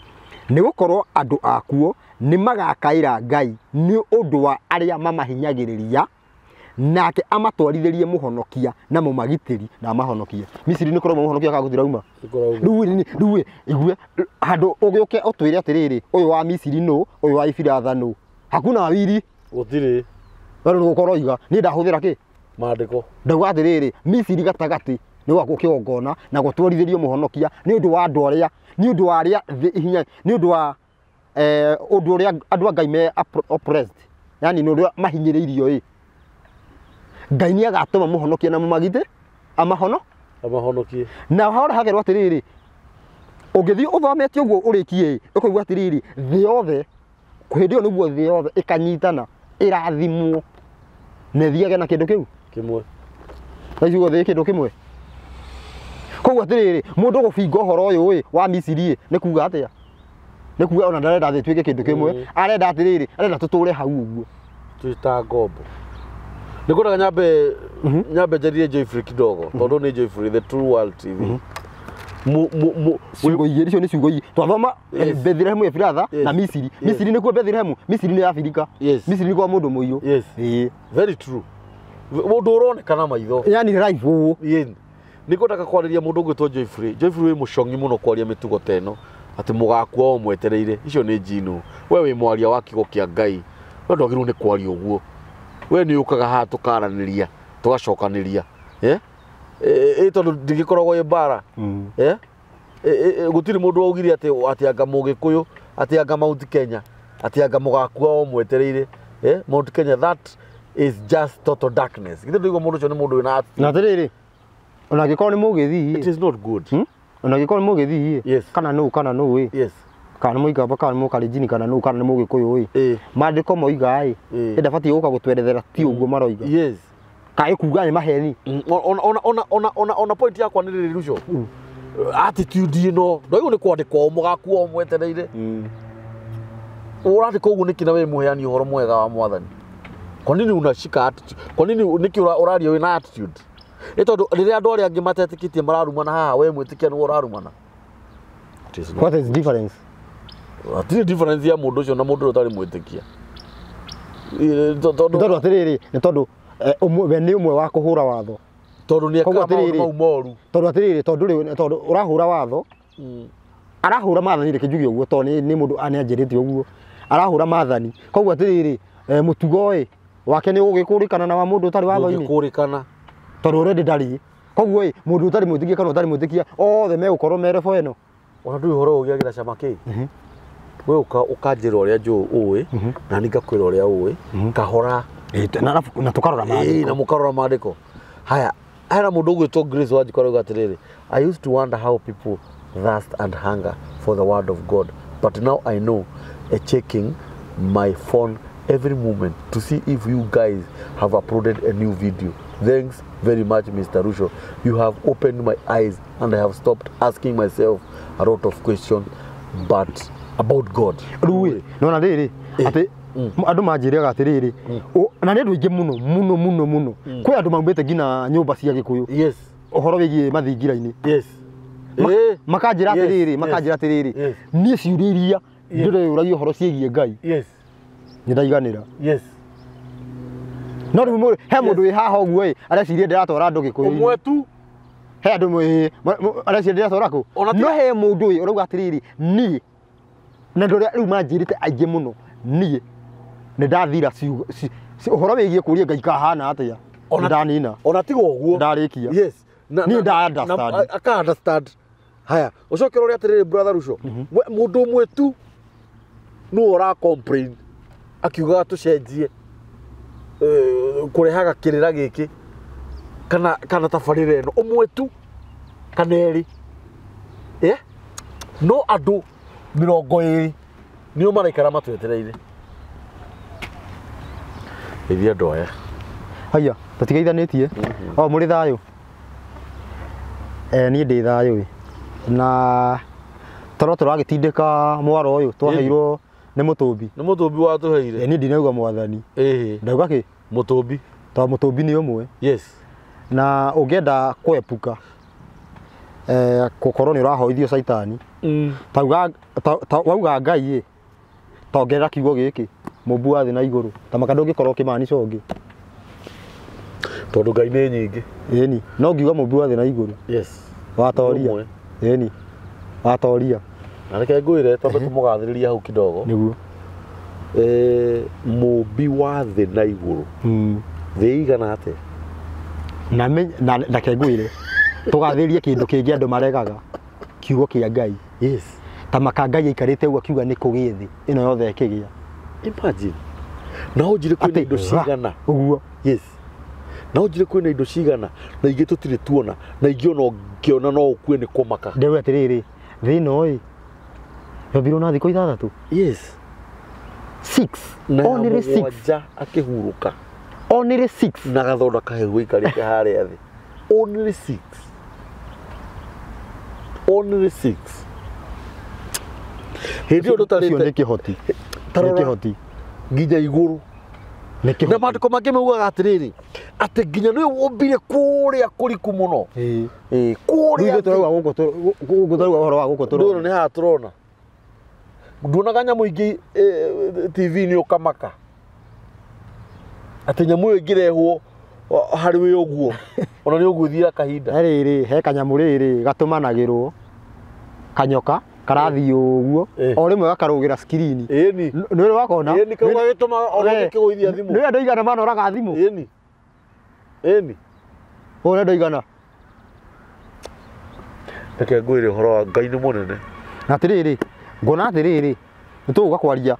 Nĩ gũkorwo andũ akuo nĩ magakaĩra Ngai nĩ ũndũ wa arĩa mamahinyagĩrĩria, nake amatwarithĩrie mũhonokia na mũmagitĩri na amahonokie. Misiri nĩ kũrauma mũhonokia kana gũtirauma? Rĩu igue handũ ũgĩũke ũtwĩre atĩrĩrĩ, ũyũ wa Misiri nũ, ũyũ wa Efiratha nũ. Hakuna wawili. Gũtirĩ. Rĩu nĩ gũkorwo iga niĩ ndahũthĩra kĩ? Maandĩko. Ndauga atĩrĩrĩ, Misiri gatagatĩ nĩ gwakwo kĩgongona na gũtwarithĩrio mũhonokia nĩ ũndũ wa andũ arĩa, nĩ ũndũ wa arĩa hinya, nĩ ũndũ wa ũndũ ũrĩa andũ a Ngai me oppressed, yani nĩ ũndũ mahinyĩrĩirio ĩ. Ngai nĩ agatũma mũhonokia na mũmagitĩ amahonokie. Na hora hagerwo atĩrĩrĩ, ũngĩthiĩ ũthomete ũguo ũrĩkie ĩ, ũkaigua atĩrĩrĩ, thĩ yothe hĩndĩ ĩyo nĩguo thĩ yothe ĩkanyitana ĩrathimwo na ĩthiage na kĩndũ kĩu Kĩmwe. Na ciugo thĩ kĩndũ kĩmwe. Koguo atĩrĩrĩ, mũndũ gũbinga ũhoro ũyũ ĩ wa Misiri ĩ nĩ kuga atĩa? Nĩ kuga ona ndarenda thĩ ĩtuĩke kĩndũ kĩmwe, arenda atĩrĩrĩ, arenda tũtũre hau ũguo. Twĩ ta ngombo. Nĩ ngwendaga nyambe njarĩrie Joyfrey kidogo tondũ nĩ Joyfrey the True World TV. Ciugo igĩrĩ icio nĩ ciugo igĩrĩ. Twathoma Bethlehem Efratha na Misiri. Misiri nĩkuo Bethlehem, Misiri nĩ Afrika. Misiri nĩ kwa mũndũ mũirũ. Yes. Very true. Mũndũ ũronekana maitho. Yani live ũũ. Nĩ ngwendaga kwarĩria mũndũ ũgwĩtwo Joyfrey. Joyfrey wĩ mũcong'i mũno kwaria mĩtugo ta ĩno atĩ mũgakua o mwetereire. Icio nĩ njino. We wĩ mwaria wa kiugo kĩa Ngai. We ndwagĩrĩirwo nĩ kwaria ũguo. We nĩ ũkaga haha tũkaranĩria, tũgacokanĩria. Ĩ tondũ ndĩgĩkoragwo ĩ mbara. Gũtirĩ mũndũ waugire atĩ anga Mũgĩkũyũ, atĩ anga Mount Kenya, atĩ anga mũgakua o mwetereire. Mount Kenya, that is just total darkness. Githĩ ndũigua mũndũ ũcio nĩ mũndũ wĩna attitude. Na atĩrĩrĩ, ona angĩkorwo nĩ mũgĩthii, it is not good. Ona angĩkorwo nĩ mũgĩthii, kana nũ kana nũ ĩ. Kana nĩ mũikamba kana nĩ mũkalenjini kana nũ kana nĩ mũgĩkũyũ ĩ. Maandĩko moiga ĩ, ndabatiĩ gũka gũtwerethera ti ũguo maroiga. Yes. Kaĩ kuga nĩ maheni. Ona point yakwa nĩ rĩrĩ Ruco. Attitude ĩno ndwaigua nĩ kwandĩkwo mũgakua o mwetereire. Ũrandĩka ũguo nĩkĩ na wĩ mũheani ũhoro mwega wa mwathani? Kwa nini unashika attitude? Kwa nini nĩkĩ ũraria wĩna attitude? Nĩ tondũ rĩrĩa andũ arĩa angĩ matetĩkĩtie mararumana haha, we mwĩtĩkia nĩwe ũrarumana. What is difference? Hatirĩ difference ya mũndũ ũcio na mũndũ ũrĩa ũtarĩ mwĩtĩkia. Tondũ atĩrĩrĩ, nĩ tondũ we nĩ ũmwe wa kũhũra watho. Tondũ nĩ ekaga maũndũ mau moru. Tondũ atĩrĩrĩ, tondũ ũrahũra watho, arahũra maathani, reke njuge ũguo tondũ nĩ mũndũ nĩ anjĩrĩte ũguo. Arahũra maathani. Koguo atĩrĩrĩ, mũtugo ĩ wake nĩ ũgũgĩkũrĩkana na wa mũndũ ũtarĩ watho-inĩ. Ndũngĩkũrĩkana. Tondũ already ndarĩ. Koguo ĩ mũndũ ũtarĩ mwĩtĩkia kana ũtarĩ mwĩtĩkia othe megũkorwo me level ĩno. Ona ndũĩ ũhoro ũgĩagĩra cama kĩ? We ũkanjĩra ũrĩa njũĩ ũĩ, na niĩ ngakwĩra ũrĩa ũĩ, kahora. Na tũkarora maandĩko. Na mũkarora maandĩko. Haya, hena mũndũ ũgwĩtwo Grace Wanjikũ arauga atĩrĩrĩ, I used to wonder how people thirst and hunger for the word of God, but now I know, checking my phone every moment to see if you guys have uploaded a new video. Thanks very much, Mr. Ruco. You have opened my eyes and I have stopped asking myself a lot of questions but about God. Rĩu nona rĩrĩ atĩ andũ manjĩraga atĩrĩrĩ, na nĩ andũ aingĩ mũno mũno mũno mũno. Kwĩ andũ maumĩte nginya nyũmba cia Gĩkũyũ. Yes. Ũhoro wĩgiĩ mathingira-inĩ. Yes. Makanjĩra atĩrĩrĩ, makanjĩra atĩrĩrĩ, niĩ ciũria iria ndĩreyũragia ũhoro ciĩgiĩ Ngai. Yes. Nĩ ndaiganĩra. Yes. No rĩu he mũndũ wĩ haha ũguo ĩ areciria ndĩratwara andũ Gĩkũyũ-inĩ. Ũmwe tu. He andũ areciria ndĩratwara kũ? No he mũndũ ĩ ũrauga atĩrĩrĩ, niĩ na andũ arĩa rĩu manjĩrĩte aingĩ mũno, niĩ nĩ ndathira ũhoro wĩgiĩ kũria Ngai kahana atĩa. Nĩ ndanina. Ona tiga ũguo. Ndarĩkia. Yes. Niĩ nda understand. Aka understand. Haya, ũcoke ũrore atĩrĩrĩ brother Ruco. Mũndũ ũmwe tu nĩwe ũra complain akiugaga tũcenjie kũrehaga kĩrĩra gĩkĩ kana tabarĩra ĩno, ũmwe tu kana erĩ. No andũ 20 nĩo maraikara matwetereire. Ithia andũ aya. Haya, tũtigeithanĩtie. O mũrĩ thayũ? Niĩ ndĩ thayũ ĩ. Na toro tũragĩtindĩka mwaro ũyũ twaheirwo nĩ mũtũmbi. Nĩ mũtũmbi watũheire. Niĩ ndinauga mwathani. Ndauga kĩ? Mũtũmbi. Tondũ mũtũmbi nĩ ũmwe. Yes. Na ũngĩenda kwepuka gũkorwo nĩ ũrahoithio caitani, wauga Ngai ĩ, ta ongerera kiugo gĩkĩ, mũmbi wa thĩ na igũrũ, ta maka ndũngĩkorwo ũkĩmaanica ũngĩ. Tondũ Ngai nĩ nyingĩ. Ĩni, no ngiuga mũmbi wa thĩ na igũrũ. Yes. Watoria. Ĩni. Watoria. Na reke ngwĩre twambe tũmũgathĩrĩrie hau kidogo. Nĩguo. Mũmbi wa thĩ na igũrũ. Thĩ igana atĩa? Na reke ngwĩre tũgathĩrĩrie kĩndũ kĩngĩ andũ maregaga, kiugo kĩa Ngai. Yes. Ta maka Ngai aikarĩte ũguo akiuga nĩ kũgĩe thĩ ĩno yothe ĩkĩgĩa. Imagine. Na ũnjĩre kwĩna indo cigana. Ũguo. Yes. Na ũnjĩre kwĩna indo cigana na ingĩ tũtirĩ tuona na ingĩ ona ũngĩona no ũkue nĩ kũmaka. Ndĩrauga atĩrĩrĩ, thĩ ĩno ĩ yombirwo na thikũ 6. Yes. 6. Na Only 6. mũgwanja akĩhurũka. Only 6. Na gathonda kahehu ikarĩte harĩa thĩ. Only 6. Only 6. Hĩndĩ ĩyo ndũtarĩte nĩ kĩhoti. Nĩ kĩhoti. Nginya igũrũ. Nĩ kĩhoti. Na maandĩko mangĩ maugaga atĩrĩrĩ, atĩ nginya nĩwe wombire kũrĩa kũriku mũno. Ĩĩ. Kũrĩa tũrauga gũkũ tũrauga ũhoro wa gũkũ tũrona. Nĩ haha tũrona. Nduonaga nyamũ ingĩ TV-inĩ ũkamaka. Atĩ nyamũ ĩyo ĩngĩrehwo harĩ we ũguo ona nĩ ũgwĩthiĩra kahinda. He rĩrĩ, he kanyamũ rĩrĩ gatũmanagĩrwo kanyoka karathiĩ ũguo o rĩmwe gakarũgĩra screen. Ĩni. Nĩ ũrĩ wakona? Ĩni kau gagĩtũma ona ũngĩkĩgũithia thimũ. Nĩ andũ aigana manoraga thimũ? Ĩni. Ĩni. Ũũ nĩ andũ aigana? Reke ngwĩre ũhoro wa Ngai nĩ mũnene. Na atĩrĩrĩ, nguona atĩrĩrĩ, nĩ tũgũka kwaria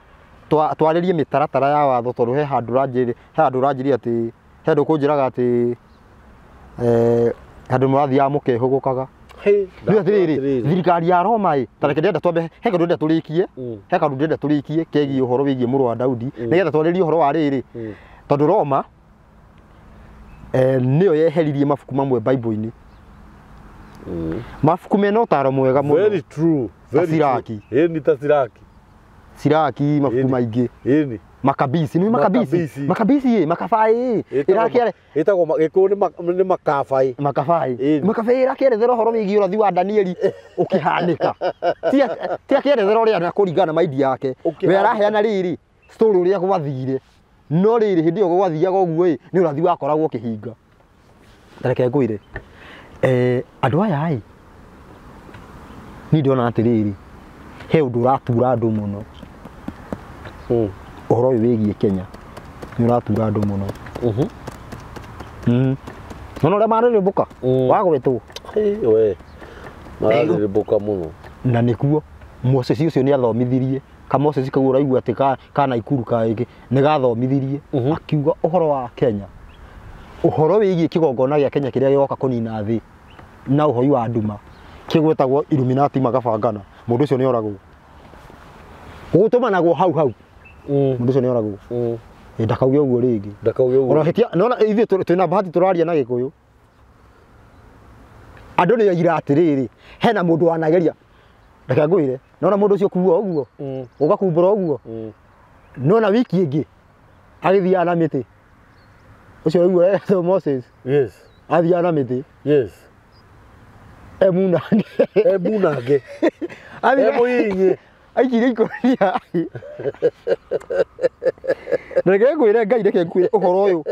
twarĩrie mĩtaratara ya watho tondũ he handũ ũranjĩrire atĩ he handũ ũkũnjĩraga atĩ handũ mũrathiaga mũkehũgũkaga. Rĩu atĩrĩrĩ, thirikari ya Roma ĩ, ta reke ndĩrenda twambe, he kaũndũ ndĩrenda tũrĩkie, he kaũndũ ndĩrenda tũrĩkie kegiĩ ũhoro wĩgiĩ mũrũ wa Daudi, nĩgetha twarĩrie ũhoro wa rĩrĩ, tondũ Roma nĩyo yeheririe mabuku mamwe Bible-inĩ. Mabuku mena ũtaro mwega mũno. Very true. Very Siraki. Ĩni ta Siraki. Siraki mabuku maingĩ. Ĩni. Makabisi, nĩ makabisi. Makabisi ĩ, makabai ĩ. Ĩrakĩare ĩtagwo Gĩkũyũ nĩ makabai. Makabai. Makabai ĩrakĩerethera ũhoro wĩgiĩ ũrathi wa Danieli ũkĩhanĩka. Ti akĩerethera ũrĩa na kũringana na maindi yake. We araheana rĩrĩ story ũrĩa gwathire. No rĩrĩ hĩndĩ ĩyo gwathiaga ũguo ĩ, nĩ ũrathi wakoragwo ũkĩhinga. Reke ngwĩre. Andũ aya ĩ, niĩ ndĩrona atĩrĩrĩ, he ũndũ ũratura andũ mũno. Ũhoro ũyũ wĩgiĩ Kenya nĩ ũratura andũ mũno. Nona ũrĩa marĩrĩmbũka wagwetwo. We mararĩrĩmbũka mũno. Na nĩkuo Moses ũcio nĩ athomithirie ka Moses kau ũraigua atĩ ka Naikuru kaĩngĩ nĩ gathomithirie akiuga ũhoro wa Kenya, ũhoro wĩgiĩ kĩgongona gĩa Kenya kĩrĩa gĩgoka kũnina thĩ na ũhoi wa nduma kĩgwetagwo Illuminati magabangana. Mũndũ ũcio nĩ oragwo. Gũtũmanagwo hau hau. Mũndũ ũcio nĩ oragwo. Ndakauge ũguo rĩngĩ. Ndakauge ũguo. Ona hĩtia nona ithuĩ twĩna bahati tũraria na Gĩkũyũ. Andũ nĩ aira atĩrĩrĩ, hena mũndũ wanageria. Reke ngwĩre, nona mũndũ ũcio kuua ũguo, ũgakumbũra ũguo. Nona wiki ĩngĩ agĩthiaga na mĩtĩ. Ũcio ũraigua etwo Moses. Yes. Athiaga na mĩtĩ. Yes. Emunange. Emunange. Emũhihinye. Aikirie ikũnia. Reke ngwĩre Ngai, reke ngwĩre ũhoro ũyũ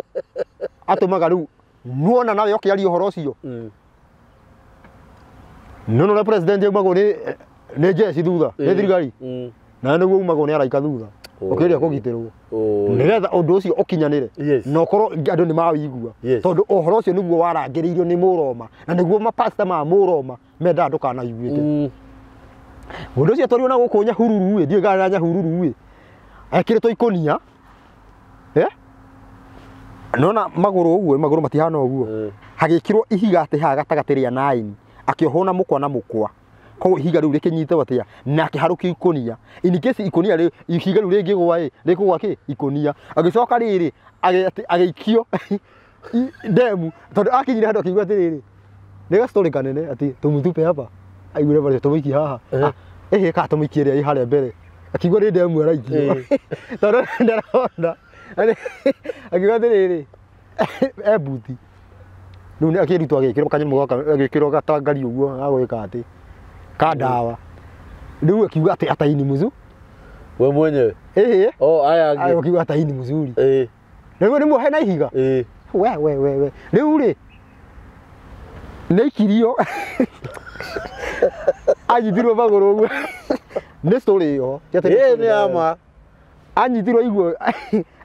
atũmaga rĩu nuona nawe ũkĩaria ũhoro ũcio. Nona ũrĩa president aumagwo nĩ jeshi thutha, nĩ thirikari. Na nĩguo aumagwo nĩ araika thutha. Ũkĩgeria kũgitĩrwo. Nĩgetha ũndũ ũcio ũkinyanĩre. Na ũkorwo andũ nĩ mawĩigua. Tondũ ũhoro ũcio nĩguo warangĩrĩirio nĩ Mũroma. Na nĩguo mapasta ma Mũroma mendaga ndũkanaiguĩke. Mũndũ ũcio atwarirwo na gũkũ Nyahururu ĩ, ndiũĩ kana Nyahururu ĩ. Ekĩrĩtwo ikũnia. Nona magũrũ ũguo, magũrũ matihana ũguo. Hagĩkĩrwo ihiga atĩ haha gatagatĩ rĩa 9, akĩohwo na mũkwa na mũkwa. Koguo ihiga rĩu rĩkĩnyitwo atĩa na akĩharũkio ikũnia. In case ikũnia rĩu ihiga rĩu rĩngĩgwa ĩ, rĩkũgwa kĩ? Ikũnia. Agĩcoka rĩrĩ agĩikio ndemu tondũ akinyire handũ akĩigua atĩrĩrĩ, nĩ ga story kanene atĩ tũmũtupe hapa. Aiguire barĩ tũmũikie haha. Ĩhĩ ka tũmũikie ĩrĩa ĩ harĩa mbere. Akiigua nĩ ndemu araikio. Tondũ ndarona. Akiuga atĩrĩrĩ, e buti. Rĩu nĩ akĩrutwo agĩkĩrwo kanyamũ gaka agĩkĩrwo gatangari ũguo gagwĩka atĩ ka ndawa. Rĩu akiuga atĩ ataini mzuri. We mwenyewe. Ĩhĩ. Oh, aya angĩ. Akiuga ataini mzuri. Ĩĩ. Rĩu nĩ muohe na ihiga. Ĩĩ. We we we we. Rĩu rĩ nĩ aikirio. Anyitirwo magũrũ ũguo. Nĩ story ĩyo. Ĩĩ nĩ ya ma. Anyitirwo iguo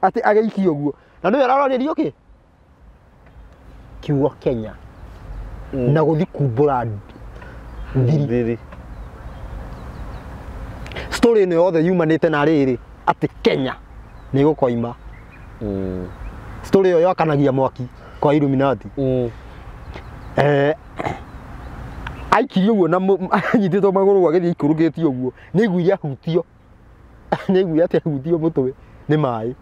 atĩ agĩikio ũguo. Na nĩwe ararorĩrio kĩ? Kiugo Kenya. Na gũthi kumbũra thiri. Story ĩno yothe yumanĩte na rĩrĩ atĩ Kenya nĩ gũkoima. Story ĩyo yakanagia mwaki kwa Illuminati. Aikirio ũguo na anyitĩtwo magũrũ agĩthiĩ ikũrũkĩtie ũguo nĩ aiguire ahutio. Nĩ aiguire atĩ ahutio mũtwe nĩ maĩ.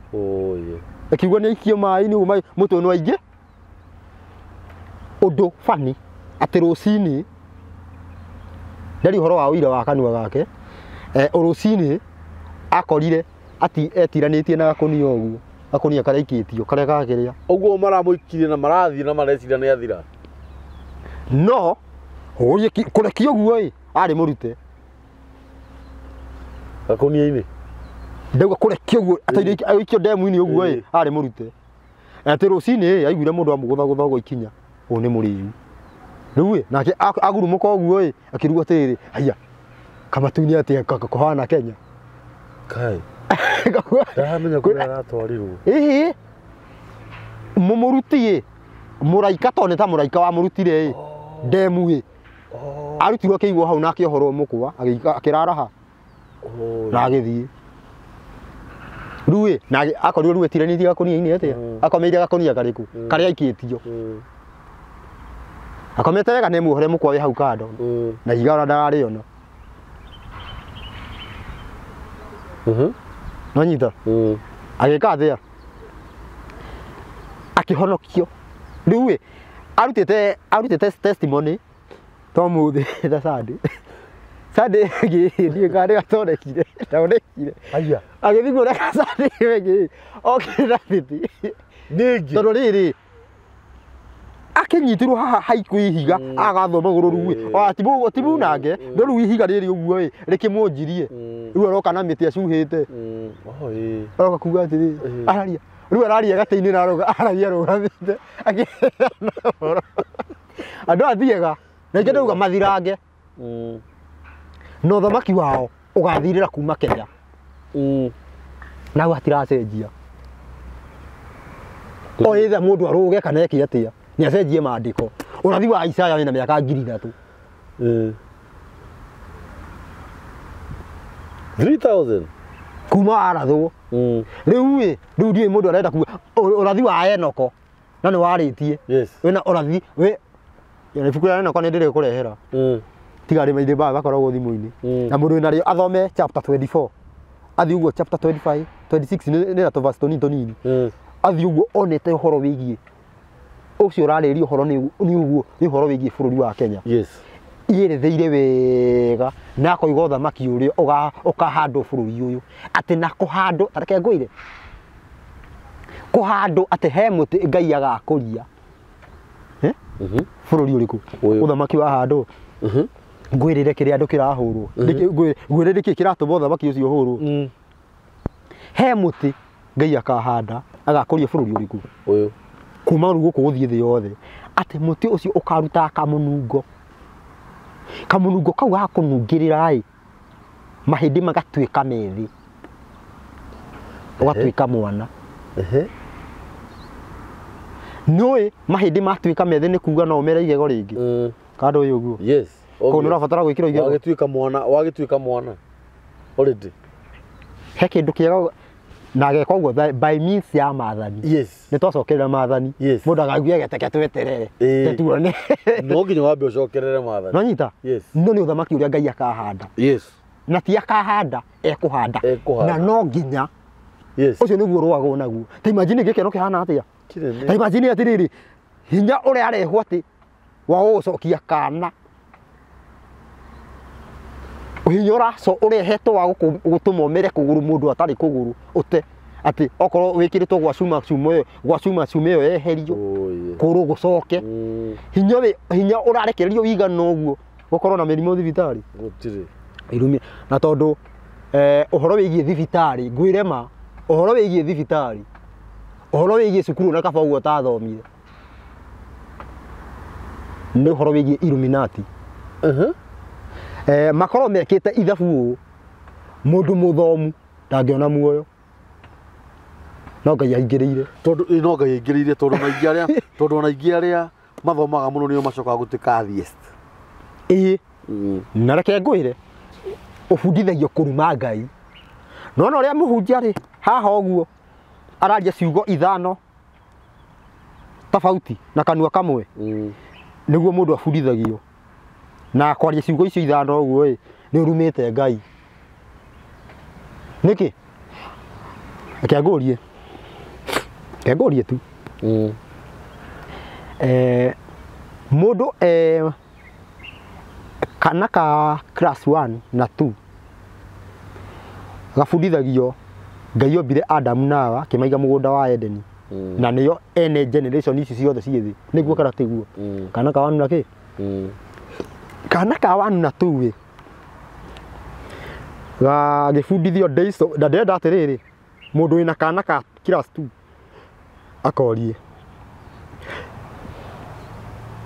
Akiuga nĩ aikio maĩ-inĩ ũguo mũtwe nĩ waingĩ. Ũndũ bani atĩ rũcinĩ ndari ũhoro wa ũira wa kanua gake rũcinĩ akorire ati etiranĩtie na gakũnia ũguo gakũnia karĩa aikĩtio karĩa gakĩrĩa ũguo maramũikirie na marathiĩ na mareciria nĩ athira no kũrekia ũguo ĩ arĩ mũrute gakũnia-inĩ ndauga kũrekia ũguo aikio ndemu-inĩ ũguo ĩ arĩ mũrute atĩ rũcinĩ aiguire mũndũ amũgũthagũtha ũguo ikinya ũyũ nĩ mũrĩu rĩu ĩ nake agurumũka ũguo ĩ akĩrigwo atĩrĩrĩ haiya kamatu-inĩ atĩa kũhana Kenya kai ndaramenya kũrĩa aratwarirwo ĩhĩ mũmũruti ĩ mũraika to nĩ ta mũraika wamũrutire ĩ ndemu ĩ arutirwo akĩigwo hau na akĩohorwo mũkwa akĩraraha na agĩthiĩ rĩu ĩ na akorirwo rĩu etiranĩtie gakũnia-inĩ atĩa akomeire gakũnia karĩkũ karĩa aikĩtio akomete wega nĩ muohore mũkwa wĩ hau kando na ihiga ona ndararĩona nonyita agĩka atĩa akĩhonokio rĩu ĩ arutĩte testimony to mũthĩ ta Sunday Sunday ĩngĩ karĩ gatonekire ndaonekire haiya agĩthiĩ kuona Sunday ĩngĩ okire na thiti nĩngĩ tondũ rĩrĩ akĩnyitirwo haha haiku ihiga agathwo magũrũ rĩu ĩ ti munange no rĩu ihiga rĩrĩ ũguo ĩ rĩkĩmũnjirie rĩu aroka na mĩtĩ acuhĩte aroka kuga atĩrĩ araria rĩu araria gatĩ-inĩ na aroka araria arũgamĩte akĩheana ũhoro andũ athiaga na ingĩ ndauga mathirange na ũthamaki wao ũgathirĩra kuma Kenya na hau hatiracenjia o ĩtha mũndũ arũge kana eke atĩa nĩ acenjie maandĩko ũrathi wa Isaya wĩna mĩaka 3000 3000 kuma warathwo rĩu ĩ rĩu ndiũĩ mũndũ arenda kuga ũrathi wa Enoko na nĩ warĩtie wĩna ũrathi wĩ ibuku rĩa Enoko nĩ ndĩrĩkũrehera tiga arĩ maithe baba makoragwo thimũ-inĩ na mũndũ wĩna rĩo athome chapter 24 athiĩ ũguo chapter 25 26 nĩ na tũverse tũnini tũnini athiĩ ũguo onete ũhoro wĩgiĩ ũcio ũrarĩria ũhoro nĩ ũguo nĩ ũhoro wĩgiĩ bũrũri wa Kenya yes yeretheire wega na akoiga ũthamaki ũrĩa ũkahandwo bũrũri ũyũ atĩ na kũhandwo ta reke ngwĩre kũhandwo atĩ he mũtĩ Ngai agakũria bũrũri ũrĩkũ ũthamaki wahandwo ngwĩrĩre kĩrĩa andũ kĩrahũrwo ngwĩrĩre nĩkĩ kĩratũma ũthamaki ũcio ũhũrwo he mũtĩ Ngai akahanda agakũria bũrũri ũrĩkũ ũyũ kuma rĩu gũkũ gũthiĩ thĩ yothe atĩ mũtĩ ũcio ũkaruta kamũnungo kamũnungo kau gakũnungĩrĩra ĩ mahĩndĩ magatuĩka methĩ ũgatuĩka mwana nĩũĩ mahĩndĩ matuĩka methĩ nĩ kuga no ũmere igego rĩngĩ kando ũyũ ũguo yes koguo nĩ ũrabatara gwĩkĩrwo igego wagĩtuĩka mwana already he kĩndũ kĩega na ageka ũguo by means ya maathani yes nĩ twacokerera maathani yes mũndũ akaigua geteke tweterere tetuone no nginya wambe ũcokerere maathani no nyita yes no nĩ ũthamaki ũrĩa Ngai akahanda yes na ti akahanda ekũhanda na no nginya yes ũcio nĩguo ũrũagwo naguo ta imagine gĩkeno kĩhana atĩa ta imagine atĩrĩrĩ hinya ũrĩa arehwo atĩ wa gũgũcokia kana hinya ũrehetwo wa gũtũma ũmere kũgũrũ mũndũ atarĩ kũgũrũ ũte atĩ okorwo wĩkĩrĩtwo gwa cuma cuma ĩyo gwa cuma cuma ĩyo yeherio kũgũrũ gũcoke hinya ũrarekererio wĩigana ũguo gũkorwo na mĩrimũ thibitarĩ gũtirĩ irumia na tondũ ũhoro wĩgiĩ thibitarĩ ngwĩre ma ũhoro wĩgiĩ thibitarĩ ũhoro wĩgiĩ cukuru na kaba ũguo ũtathomire nĩ ũhoro wĩgiĩ Illuminati makorwo mekĩte ithabu ũũ mũndũ mũthomu ndangĩona muoyo no Ngai aingĩrĩire tondũ no Ngai aingĩrĩire tondũ na arĩa tondũ ona aingĩ arĩa mathomaga mũno nĩo macokaga gũtuĩka atheist ĩĩ na reke ngwĩre ũbundithagio kũruma Ngai nona ũrĩa mũhunjia rĩ haha ũguo araria ciugo ithano tofauti na kanua kamwe nĩguo mũndũ abundithagio na kwaria ciugo icio ithano ũguo ĩ nĩ ũrumĩte Ngai nĩkĩ reke ngũrie Kengorie tu. Mundu kana ka class 1 na 2 gabundithagio Ngai ombire Adamu na Hawa akĩmaiga mũgũnda wa Edeni na nĩyo ene generation ici ciothe ciĩ thĩ nĩguo kana tiguo kana ka 1 na kĩ kana ka 1 na 2 gagĩbundithio days na ndĩrenda atĩrĩrĩ mũndũ wĩna kana ka class 2 akorie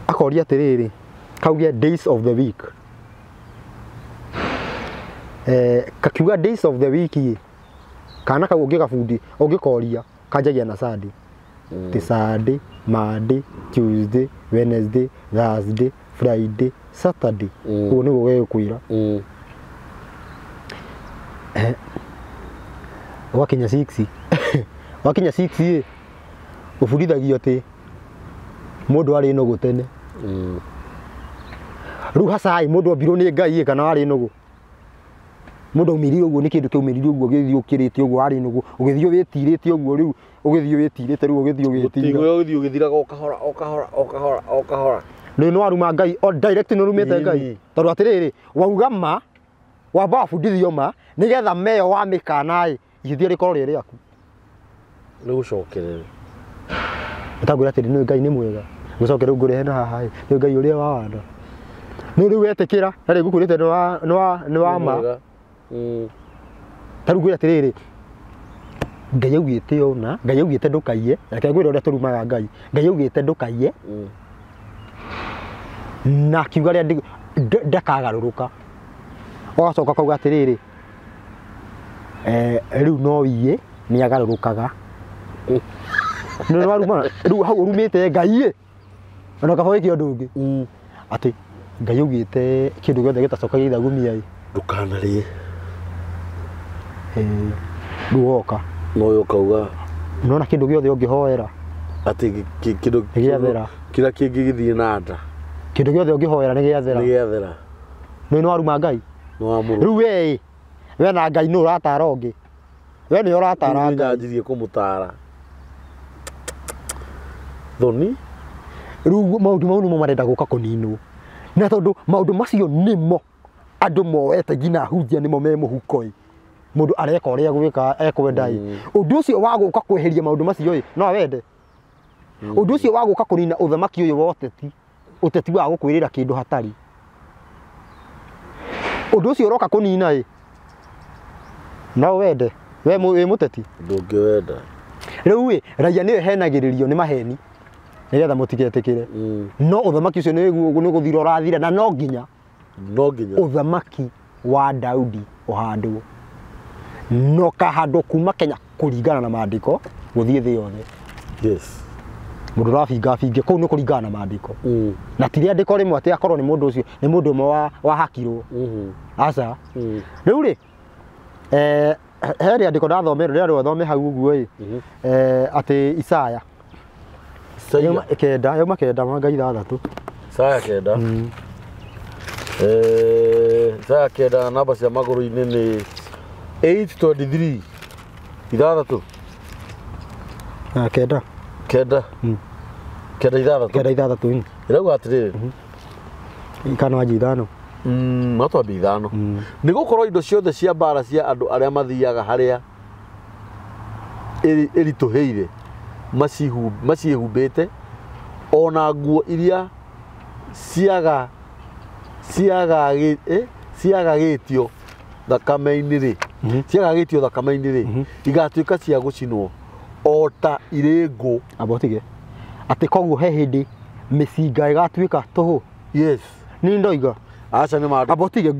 akoria atĩrĩrĩ kauge days of the week kakiuga days of the week kana kau ũngĩgabundi ũngĩkoria kanjagia na Sunday ti Sunday, Monday, Tuesday, Wednesday, Thursday, Friday, Saturday ũguo nĩguo gĩgũkwĩra wakinya 6 wakinya 6 ĩ ũbundithagio atĩ mũndũ arĩ nũgũ tene rĩu hacai mũndũ ombirwo nĩ Ngai kana arĩ nũgũ mũndũ aumĩrire ũguo nĩ kĩndũ kĩaumĩrire ũguo gĩthiĩ ũkĩrĩte ũguo arĩ nũgũ ũgĩthiĩ wĩtirĩte ũguo rĩu ũgĩthiĩ wĩtirĩte rĩu ũgĩthiĩ ũgĩtira ũgĩthiĩ ũgĩthiraga o kahora o kahora o kahora o kahora rĩu nĩ waruma Ngai o direct nĩ ũrumĩte Ngai tondũ atĩrĩrĩ wauga ma wamba wabundithio ma nĩgetha meyo wa mĩkana ĩ ihĩtia rĩkorwo rĩ rĩaku nĩ gũcokerere ũtangwĩra atĩrĩ nĩ Ngai nĩ mwega gũcoke rĩu ngũrehe na haha ĩ nĩ Ngai ũrĩa wa wana nĩ rĩu wetĩkĩra na rĩu ngũkwĩrĩte nĩ wa ma ta rĩu ngwĩre atĩrĩrĩ Ngai augĩte ũna Ngai augĩte ndũkaiye reke ngwĩre ũrĩa tũrumaga Ngai Ngai augĩte ndũkaiye na akiuga rĩa ndakagarũrũka ũgacoka kauga atĩrĩrĩ rĩu no wiye nĩ agarũrũkaga nĩ waruma rĩu hau ũrumĩte Ngai ĩ ona kaba wĩke ũndũ ũngĩ atĩ Ngai augĩte kĩndũ gĩothe gĩtacokagia ithagumia ĩ ndũkanarĩe rĩu woka no ũyũ ũkauga nona kĩndũ gĩothe ũngĩhoera atĩ kĩndũ gĩathera kĩrĩa kĩngĩgĩthiĩ na nda kĩndũ gĩothe ũngĩhoera nĩ gĩathera nĩ gĩathera nĩ waruma Ngai nĩ wamũruma rĩu we we na Ngai nĩ ũratara ũngĩ we nĩ ũratara Ngai nyanjirie kũmũtara thoni rĩu maũndũ mau nĩmo marenda gũka kũninwo na tondũ maũndũ macio nĩmo andũ moete nginya hunjia nĩmo me mũhuko ĩ mũndũ areka ũrĩa gwĩka ekwenda ĩ ũndũ ũcio wa gũka kweheria maũndũ macio ĩ no wende ũndũ ũcio wa gũka kũnina ũthamaki ũyũ wa ũteti ũteti wa gũkwĩrĩra kĩndũ hatarĩ ũndũ ũcio ũroka kũnina ĩ no wende we wĩ mũteti ndũngĩwenda rĩu ĩ raia nĩyo ĩhenagĩrĩrio nĩ maheni nĩgetha mũtigetĩkĩre no ũthamaki ũcio nĩ gũthira ũrathira na no nginya ũthamaki wa Daudi ũhandwo no kahandwo kuma Kenya kũringana na maandĩko gũthiĩ thĩ yothe yes mũndũ ũrabinga binge kũu nĩ kũringana na maandĩko na ti rĩandĩko rĩmwe atĩ akorwo nĩ mũndũ ũcio nĩ mũndũ ũmwe wahakirwo aca rĩu rĩ he rĩandĩko ndathomera rĩrĩa rĩothome hau ũguo ĩ atĩ Isaya kenda yauma kenda mwanga ithathatũ Isaya kenda Isaya kenda namba cia magũrũ-inĩ nĩ 8:23 ithathatũ kenda kenda kenda ithathatũ kenda ithathatũ ĩrauga atĩrĩrĩ kana wanjia ithano no twambie ithano nĩ gũkorwo indo ciothe cia mbara cia andũ arĩa mathiaga harĩa ĩritũhĩire maciĩhumbĩte ona nguo iria ciagagĩtio thakame-inĩ rĩ ciagagĩtio thakame-inĩ rĩ igatuĩka cia gũcinwo o ta irĩ ngũ amba ũtige atĩ koguo he hĩndĩ mĩcinga ĩgatuĩka tũhũ yes nĩ ndoiga aca nĩ maandĩko amba ũtige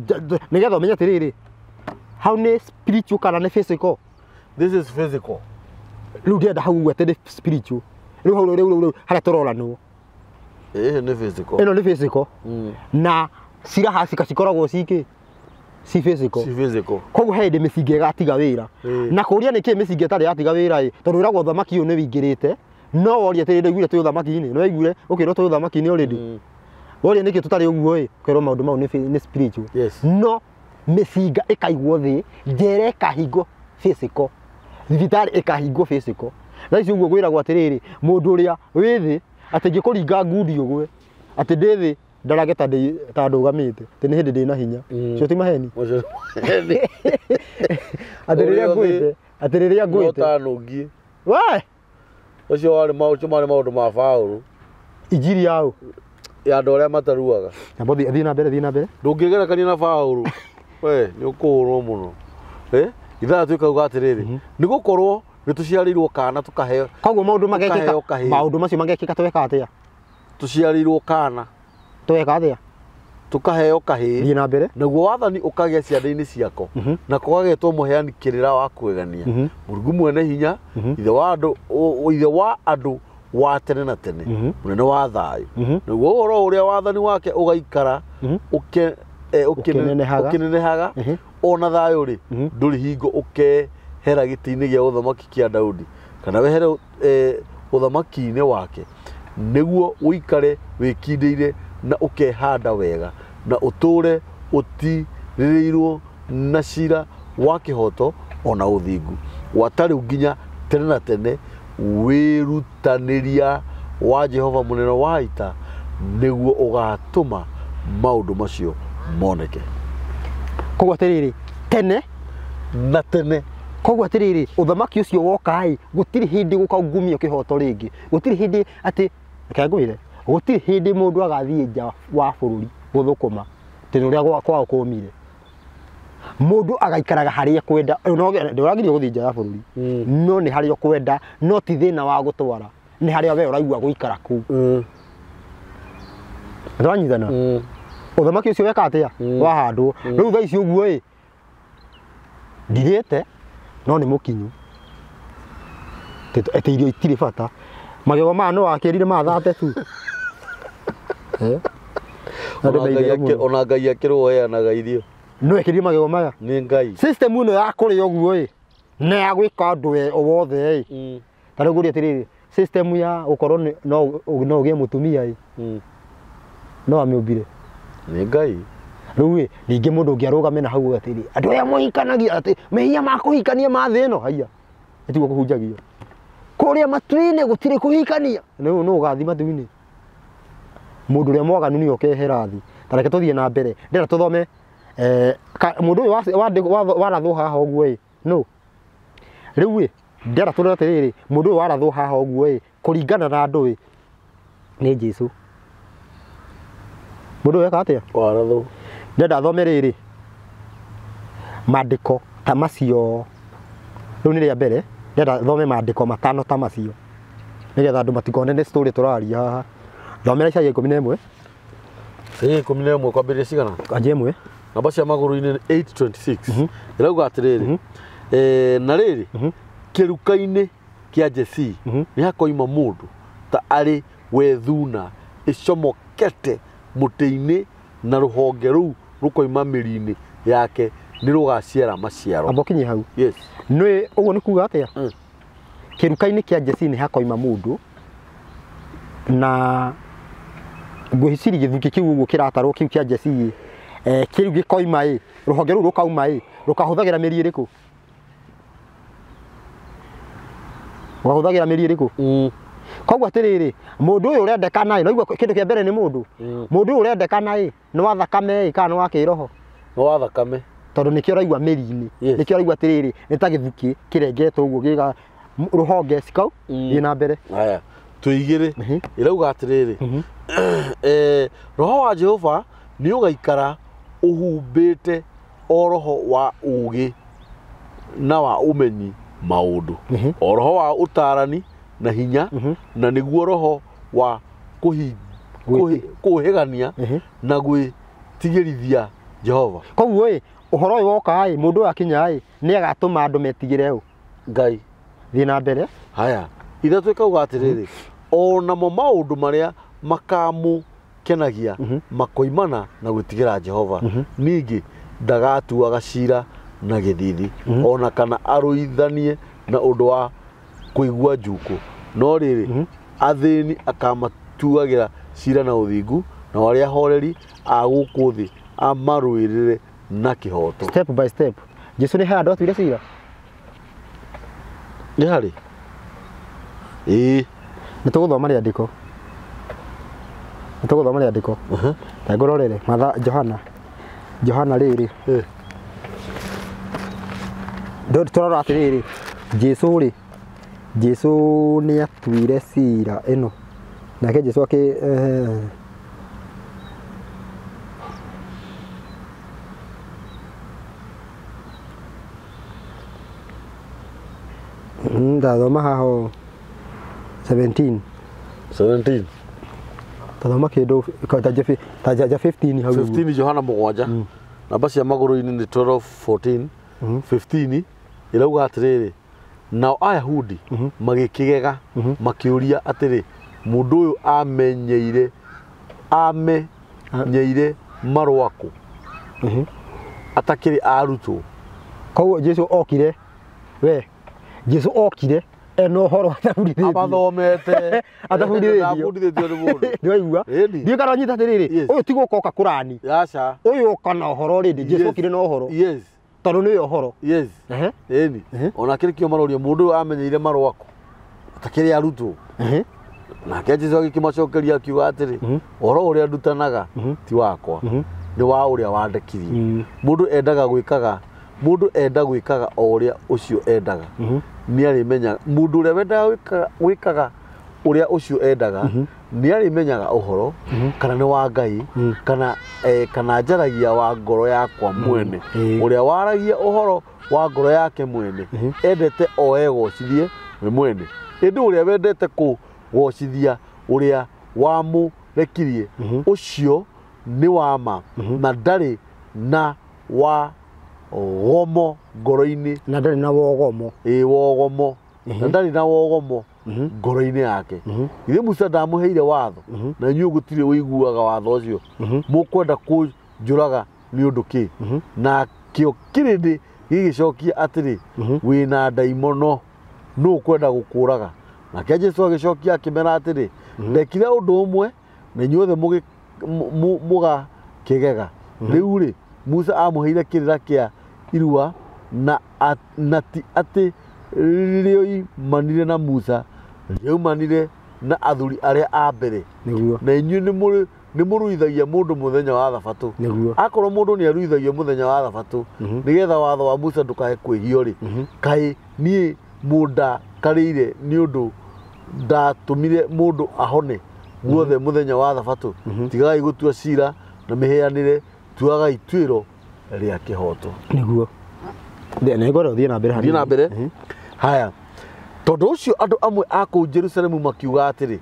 nĩgetha ũmenye atĩrĩrĩ hau nĩ spiritual kana nĩ physical this is physical rĩu ndĩrenda hau ũguo atĩ nĩ spiritual rĩu hau rĩu harĩa tũroranwo ĩĩ nĩ physical ĩno nĩ physical na ciraha cikoragwo cikĩ ci physical ci physical koguo he hĩndĩ mĩcinga ĩgatiga wĩra na kũria nĩkĩ mĩcinga ĩtarĩ yatiga wĩra ĩ tondũ wĩragwo ũthamaki ũyũ nĩ wĩingĩrĩte no woria atĩrĩ ndaiguire twĩ ũthamaki-inĩ nĩ waiguire ũkĩrwo twĩ ũthamaki-inĩ already woria nĩkĩ tũtarĩ ũguo ĩ ũkerwo maũndũ mau nĩ spiritual yes no mĩcinga ĩkaigwo thĩ njera ĩkahingwo physical thibitarĩ ĩkahingwo physical Thaa ici ũguo gwĩragwo atĩrĩrĩ, mũndũ ũrĩa wĩ thĩ atĩ ngĩkũringa ngundi ũgwe, atĩ ndĩ thĩ ndarage ta ndũgamĩte, atĩ nĩ hĩndĩ ndĩna hinya. Cio ti maheni. Atĩ rĩrĩa ngwĩte, atĩ rĩrĩa ngwĩte. Ũtanũngie. We! Ũcio warĩ maũndũ marĩ maũndũ ma Paũlũ. Injiri yao. Ya andũ arĩa mataruaga. Nyambo thiĩ na mbere, thiĩ na mbere. Ndũngĩgerekania na Paũlũ. We, nĩ ũkũhũrwo mũno. Ithathatũ ĩkauga atĩrĩrĩ, nĩ gũkorwo nĩ tũciarĩirwo kana tũkaheo. Koguo maũndũ magekĩka, maũndũ macio magekĩka tweka atĩa? Tũciarĩirwo kana. Tweka atĩa? Tũkaheo kahĩĩ. Thiĩ na mbere. Naguo wathani ũkagĩa ciande-inĩ ciako. Na kũgagetwo mũheani kĩrĩra wa kwegania. Mũrungu mwene hinya, ithe wa andũ wa tene na tene, mũnene wa thayũ. Naguo ũhoro ũrĩa wathani wake ũgaikara ũkĩnenehaga ona thayũ rĩ, ndũrĩ hingo ũkehera gĩtĩ-inĩ gĩa ũthamaki kĩa Daudi kana wehere ũthamaki-inĩ wake, nĩguo ũikare wĩkindĩire na ũkehanda wega na ũtũũre ũtirĩrĩirwo na cira wa kĩhooto ona ũthingu gwata rĩu nginya tene na tene. Wĩrutanĩria wa Jehova mũnene wa ita nĩguo ũgatũma maũndũ macio moneke. Koguo atĩrĩrĩ, tene na tene. Koguo atĩrĩrĩ, ũthamaki ũcio woka ĩ, gũtirĩ hĩndĩ gũkaungumio kĩhooto rĩngĩ. Gũtirĩ hĩndĩ atĩ, reke ngwĩre, gũtirĩ hĩndĩ mũndũ agathiĩ nja wa bũrũri gũthũkũma atĩ nĩ ũrĩa kwao kũmire. Mũndũ agaikaraga harĩa ekwenda, ndũragirio gũthiĩ nja ya bũrũri, no nĩ harĩa ũkwenda, no ti thĩna wa gũtwara, nĩ harĩa we ũraigua gũikara kũu. Nĩtwanyitana? Ũthamaki ũcio weka atĩa? Wahandwo. Rĩu thaa ici ũguo ĩ, ndirĩte no nĩ mũkinyu, atĩ irio itirĩ bata. Magego maya no wakĩrire mathate tu. Ona Ngai akĩrwo heanaga irio. No ekĩrire magego maya. Nĩ Ngai. System ĩno ya kũrĩa ũguo ĩ, na ya gwĩka ũndũ o wothe ĩ. Ta rĩu ngũrie atĩrĩrĩ, system ya gũkorwo no ũgĩe mũtumia ĩ, no amĩũmbire. Nĩ Ngai. Rĩu ĩ, ningĩ mũndũ ũngĩ arũgame na hau atĩrĩ, andũ aya mũhikanagia atĩ mehia ma kũhikania ma thĩ ĩno, haiya, ĩtiguo kũhunjagio. Kũrĩa matu-inĩ gũtirĩ kũhikania. Nũ ũgathiĩ matu-inĩ? Mũndũ ũrĩa mwaganu nĩwe ũkehera thĩ. Ta reke tũthiĩ na mbere. Ndĩrenda tũthome mũndũ ũyũ warathwo haha ũguo ĩ, nũ? Rĩu ĩ, ndĩrenda tũrore atĩrĩrĩ, mũndũ ũyũ warathwo haha ũguo ĩ, kũringana na andũ ĩ, nĩ Jesũ. Mũndũ ũyũ eka atĩa? Warathwo. Ndĩrenda thome rĩrĩ maandĩko ta macio. Rĩu nĩ rĩa mbere, ndĩrenda thome maandĩko matano ta macio nĩgetha andũ matikone nĩ story tũraria haha. Thomera Isaia 11. Isaia 11 kwambĩrĩria cigana? Kwanjia 1. Namba cia magũrũ-inĩ 826. Ĩrauga atĩrĩrĩ, na rĩrĩ, kĩruka-inĩ kĩa Jesii nĩ hakoima mũndũ ta arĩ we thuna ĩcomokete mũtĩ-inĩ, na rũhonge rũu rũkoima mĩri-inĩ yake nĩ rũgaciara maciaro. Amba ũkinye hau. Yes. Nĩ ũguo nĩ kuga atĩa? Kĩruka-inĩ kĩa Jesii nĩ hakoima mũndũ, na ngwĩciria gĩthukĩ kĩu ũguo kĩratarwo kĩu kĩa Jesii, kĩu gĩkoima ĩ, rũhonge rũu rũkauma ĩ, rũkahũthagĩra mĩri ĩrĩkũ? Rũkahũthagĩra mĩri ĩrĩkũ? Koguo atĩrĩrĩ, mũndũ ũyũ ũrendekana ĩ, naigua kĩndũ kĩa mbere nĩ mũndũ. Mũndũ ũyũ ũrendekana ĩ, nĩ wa thakame ĩ kana nĩ wa kĩroho? Nĩ wa thakame. Tondũ nĩkĩo ũraigua mĩri-inĩ. Nĩkĩo ũraigua atĩrĩrĩ, nĩ ta gĩthukĩ kĩrengetwo ũguo gĩga rũhonge cikau, thiĩ na mbere. Haya, tũigĩrĩ. Ĩrauga atĩrĩrĩ, roho wa Jehova nĩ ũgaikara ũhumbĩte o roho wa ũũgĩ na wa ũmenyi maũndũ, o roho wa ũtaarani na hinya, na nĩguo roho wa kũhĩgania na gwĩtigĩrithia Jehova. Koguo ĩ, ũhoro ũyũ woka ĩ, mũndũ ũyũ akinya ĩ, nĩ agatũma andũ metigĩre ũ? Ngai. Thiĩ na mbere. Haya, ithatũ ĩkauga atĩrĩrĩ, o namo maũndũ marĩa makamũkenagia makoimana na gwĩtigĩra Jehova. Ningĩ ndagatuaga cira na gĩthithi, ona kana arũithanie na ũndũ wa kũigua njukũ, no rĩrĩ, athĩni akamatuagĩra cira na ũthingu, na arĩa ahoreri a gũkũ thĩ amarũĩrĩre na kĩhooto. Step by step. Jesũ nĩ harĩ andũ atuire cira? Nĩ harĩ. Ĩĩ. Nĩ tũgũthoma rĩandĩko. Nĩ tũgũthoma rĩandĩko. Ta ngũrorere Matha Johana. Johana rĩrĩ. Tũrora atĩrĩrĩ, Jesũ rĩ, Jesũ nĩ atuire cira ĩno. Nake Jesũ akĩ ndathoma haha ũũ, 17. 17. Tathoma kĩndũ ta ja 15 hau. 15 Johana 7. Namba cia magũrũ-inĩ nĩ 12 14 15 ĩrauga atĩrĩrĩ, nao Ayahudi magĩkĩgega makĩũria atĩrĩ, mũndũ ũyũ amenyeire marũa kũ atakĩrĩ arutwo. Koguo Jesũ okire, we Jesũ okire ena ũhoro atabundithĩtio. Amathomete. Atabundithĩtio. Atabundithĩtio nĩ mũndũ. Nĩwaigua? Ĩni. Ndiũĩ kana ũnyita atĩrĩrĩ, ũyũ ti gũka oka kũrani. Aca. Ũyũ oka na ũhoro rĩndĩ, Jesũ okire na ũhoro. Yes. Tondũ nĩwe ũhoro. Yes. Ĩni. Ona kĩrĩ kĩo maroria mũndũ ũyũ amenyeire marũa kũ atakĩrĩ arutwo. Nake Jesũ agĩkĩmacokeria akiuga atĩrĩ, ũhoro ũrĩa ndutanaga ti wakwa, nĩ wa ũrĩa wandekirie. Mũndũ enda gwĩkaga o ũrĩa ũcio endaga. Nĩarĩmenyaga mũndũ ũrĩa wendaga gwĩkaga ũrĩa ũcio endaga, nĩarĩmenyaga ũhoro kana nĩ wa Ngai kana kana njaragia wa ngoro yakwa mwene. Ũrĩa waragia ũhoro wa ngoro yake mwene endete o egocithie we mwene, ĩndĩ ũrĩa wendete kũgocithia ũrĩa wamũrekirie ũcio nĩ wa ma na ndarĩ na wa gomo ngoro-inĩ. Na ndarĩ na wogomo. Ĩĩ, wogomo. Na ndarĩ na wogomo ngoro-inĩ yake. Ithe Musa ndamũheire watho na inyuĩ gũtirĩ ũiguaga watho ũcio. Mũkwenda kũnjũraga nĩ ũndũ kĩ? Nakĩo kĩrĩndĩ gĩgĩcokia atĩrĩ, wĩna ndaimono, nũ ũkwenda gũkũraga? Nake Jesũ agĩcokia akĩmera atĩrĩ, ndekire ũndũ ũmwe na inyuothe mũgakĩgega. Rĩu rĩ, Musa amũheire kĩrĩra kĩa irua na ti atĩ rĩoimanire na Musa, rĩaumanire na athuri arĩa a mbere. Nĩguo. Na inyuĩ nĩ mũruithagia mũndũ mũthenya wa Thabatũ. Nĩguo. Akorwo mũndũ nĩ aruithagio mũthenya wa Thabatũ nĩgetha watho wa Musa ndũkae kwĩhio rĩ, kaĩ niĩ mũndakarĩire nĩ ũndũ ndatũmire mũndũ ahone guothe mũthenya wa Thabatũ? Tigagai gũtua cira na mĩheanĩre, tuagai ituĩro rĩa kĩhooto. Nĩguo. Nĩngwenda ũthiĩ na mbere hanini. Thiĩ na mbere. Haya. Tondũ ũcio andũ amwe a kũu Jerusalemu makiuga atĩrĩ,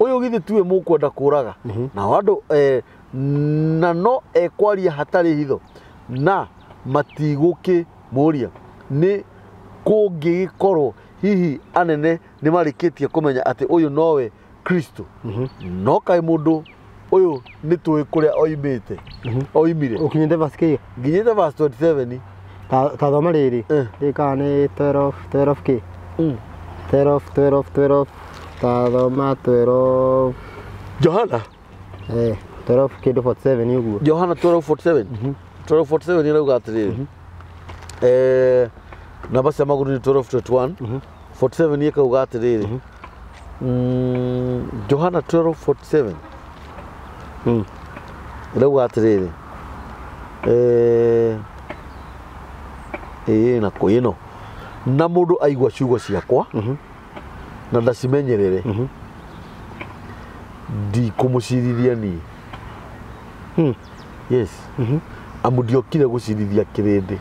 ũyũ githĩ tiwe mũkwenda kũraga? Nao andũ na no ekwaria hatarĩ hitho na matigũkĩmũũria. Nĩ kũngĩgĩkorwo hihi anene nĩ marĩkĩtie kũmenya atĩ ũyũ nowe Kristo? No kaĩ mũndũ ũyũ nĩ tũĩ kũrĩa oimĩte, oimire. Ũkinyĩte verse kĩ? Nginyĩte verse 27. Ta thoma rĩrĩ. Rĩrĩ kana nĩ 12 12 kĩ? 12 12 12 ta thoma 12 Johana. 12 kĩndũ 47 ũguo. Johana 12:47. 12:47 ĩrauga atĩrĩrĩ, namba cia magũrũ nĩ 12:21. 47 ĩkauga atĩrĩrĩ, Johana 12:47 ĩrauga atĩrĩrĩ, ĩĩ na kũ ĩno, na mũndũ aigua ciugo ciakwa na ndacimenyerere, ndikũmũcirithia niĩ. Yes. Amu ndiokire gũcirithia kĩrĩndĩ,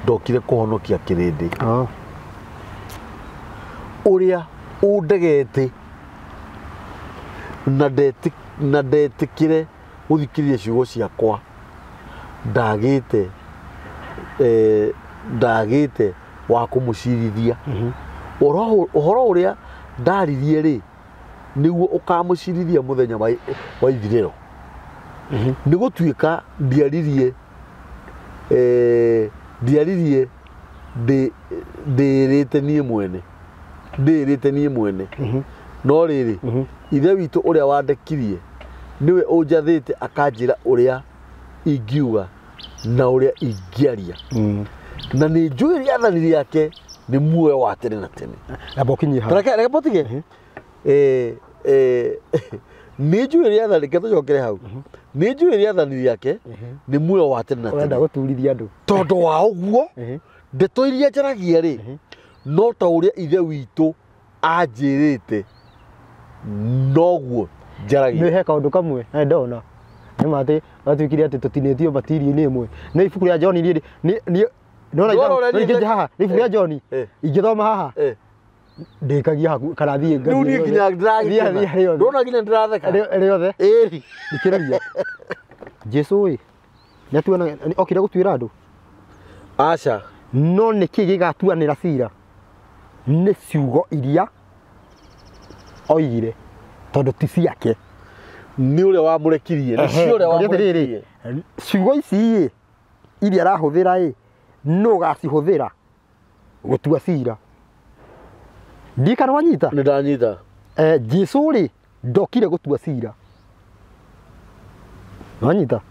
ndokire kũhonokia kĩrĩndĩ. Ũrĩa ũndegete na ndetĩkĩre gũthikĩrĩria ciugo ciakwa, ndagĩte wa kũmũcirithia. Ũhoro ũrĩa ndaririe rĩ, nĩguo ũkamũcirithia mũthenya wa ithirĩro. Nĩ gũtuĩka ndiaririe ndĩĩrĩte niĩ mwene. No rĩrĩ, Ithe witũ ũrĩa wandekirie nĩwe ũnjathĩte akanjĩra ũrĩa ingiuga na ũrĩa ingĩaria. Na nĩ njũĩ rĩathani rĩake Nĩ muoyo wa tene na tene. Amba ũkinyie hau. Reke botige. Nĩ njũĩ rĩathani, reke tũcokere hau. Nĩ njũĩ rĩathani rĩake nĩ muoyo wa tene na Ũrenda tene. gũturithia andũ. Tondũ wa ũguo ndeto iria njaragia rĩ no ta ũrĩa ithe witũ anjĩrĩte noguo njaragia. Nĩ he kaũndũ kamwe na ndona nĩ ma atĩ gatuĩkire atĩ tũtinĩtio matirio-inĩ ĩmwe. Nĩ ibuku rĩa John niĩ niĩ nona ingĩnja haha nĩ ibuku rĩa John ingĩthoma haha ndĩkagia haku kana thiĩ Rĩu niĩ nginya ndĩragĩkena. Ndona nginya ndĩratheka. Rĩothe. Ĩĩ. Thikĩrĩria. Jesũ ĩ nĩatuana okire gũtuĩra andũ? Aca. No nĩkĩ gĩgatuanĩra cira? Nĩ ciugo iria oigire tondũ ti ciake. Nĩ ũrĩa wamũrekirie. Nĩ cio ũrĩa wamũrekirie. Ciugo ici ĩ iria arahũthĩra ĩ nũ ũgacihũthĩra gũtua cira? Ndiũĩ kana wanyita? Nĩ ndanyita. Jesũ rĩ ndokire gũtua cira. Wanyita?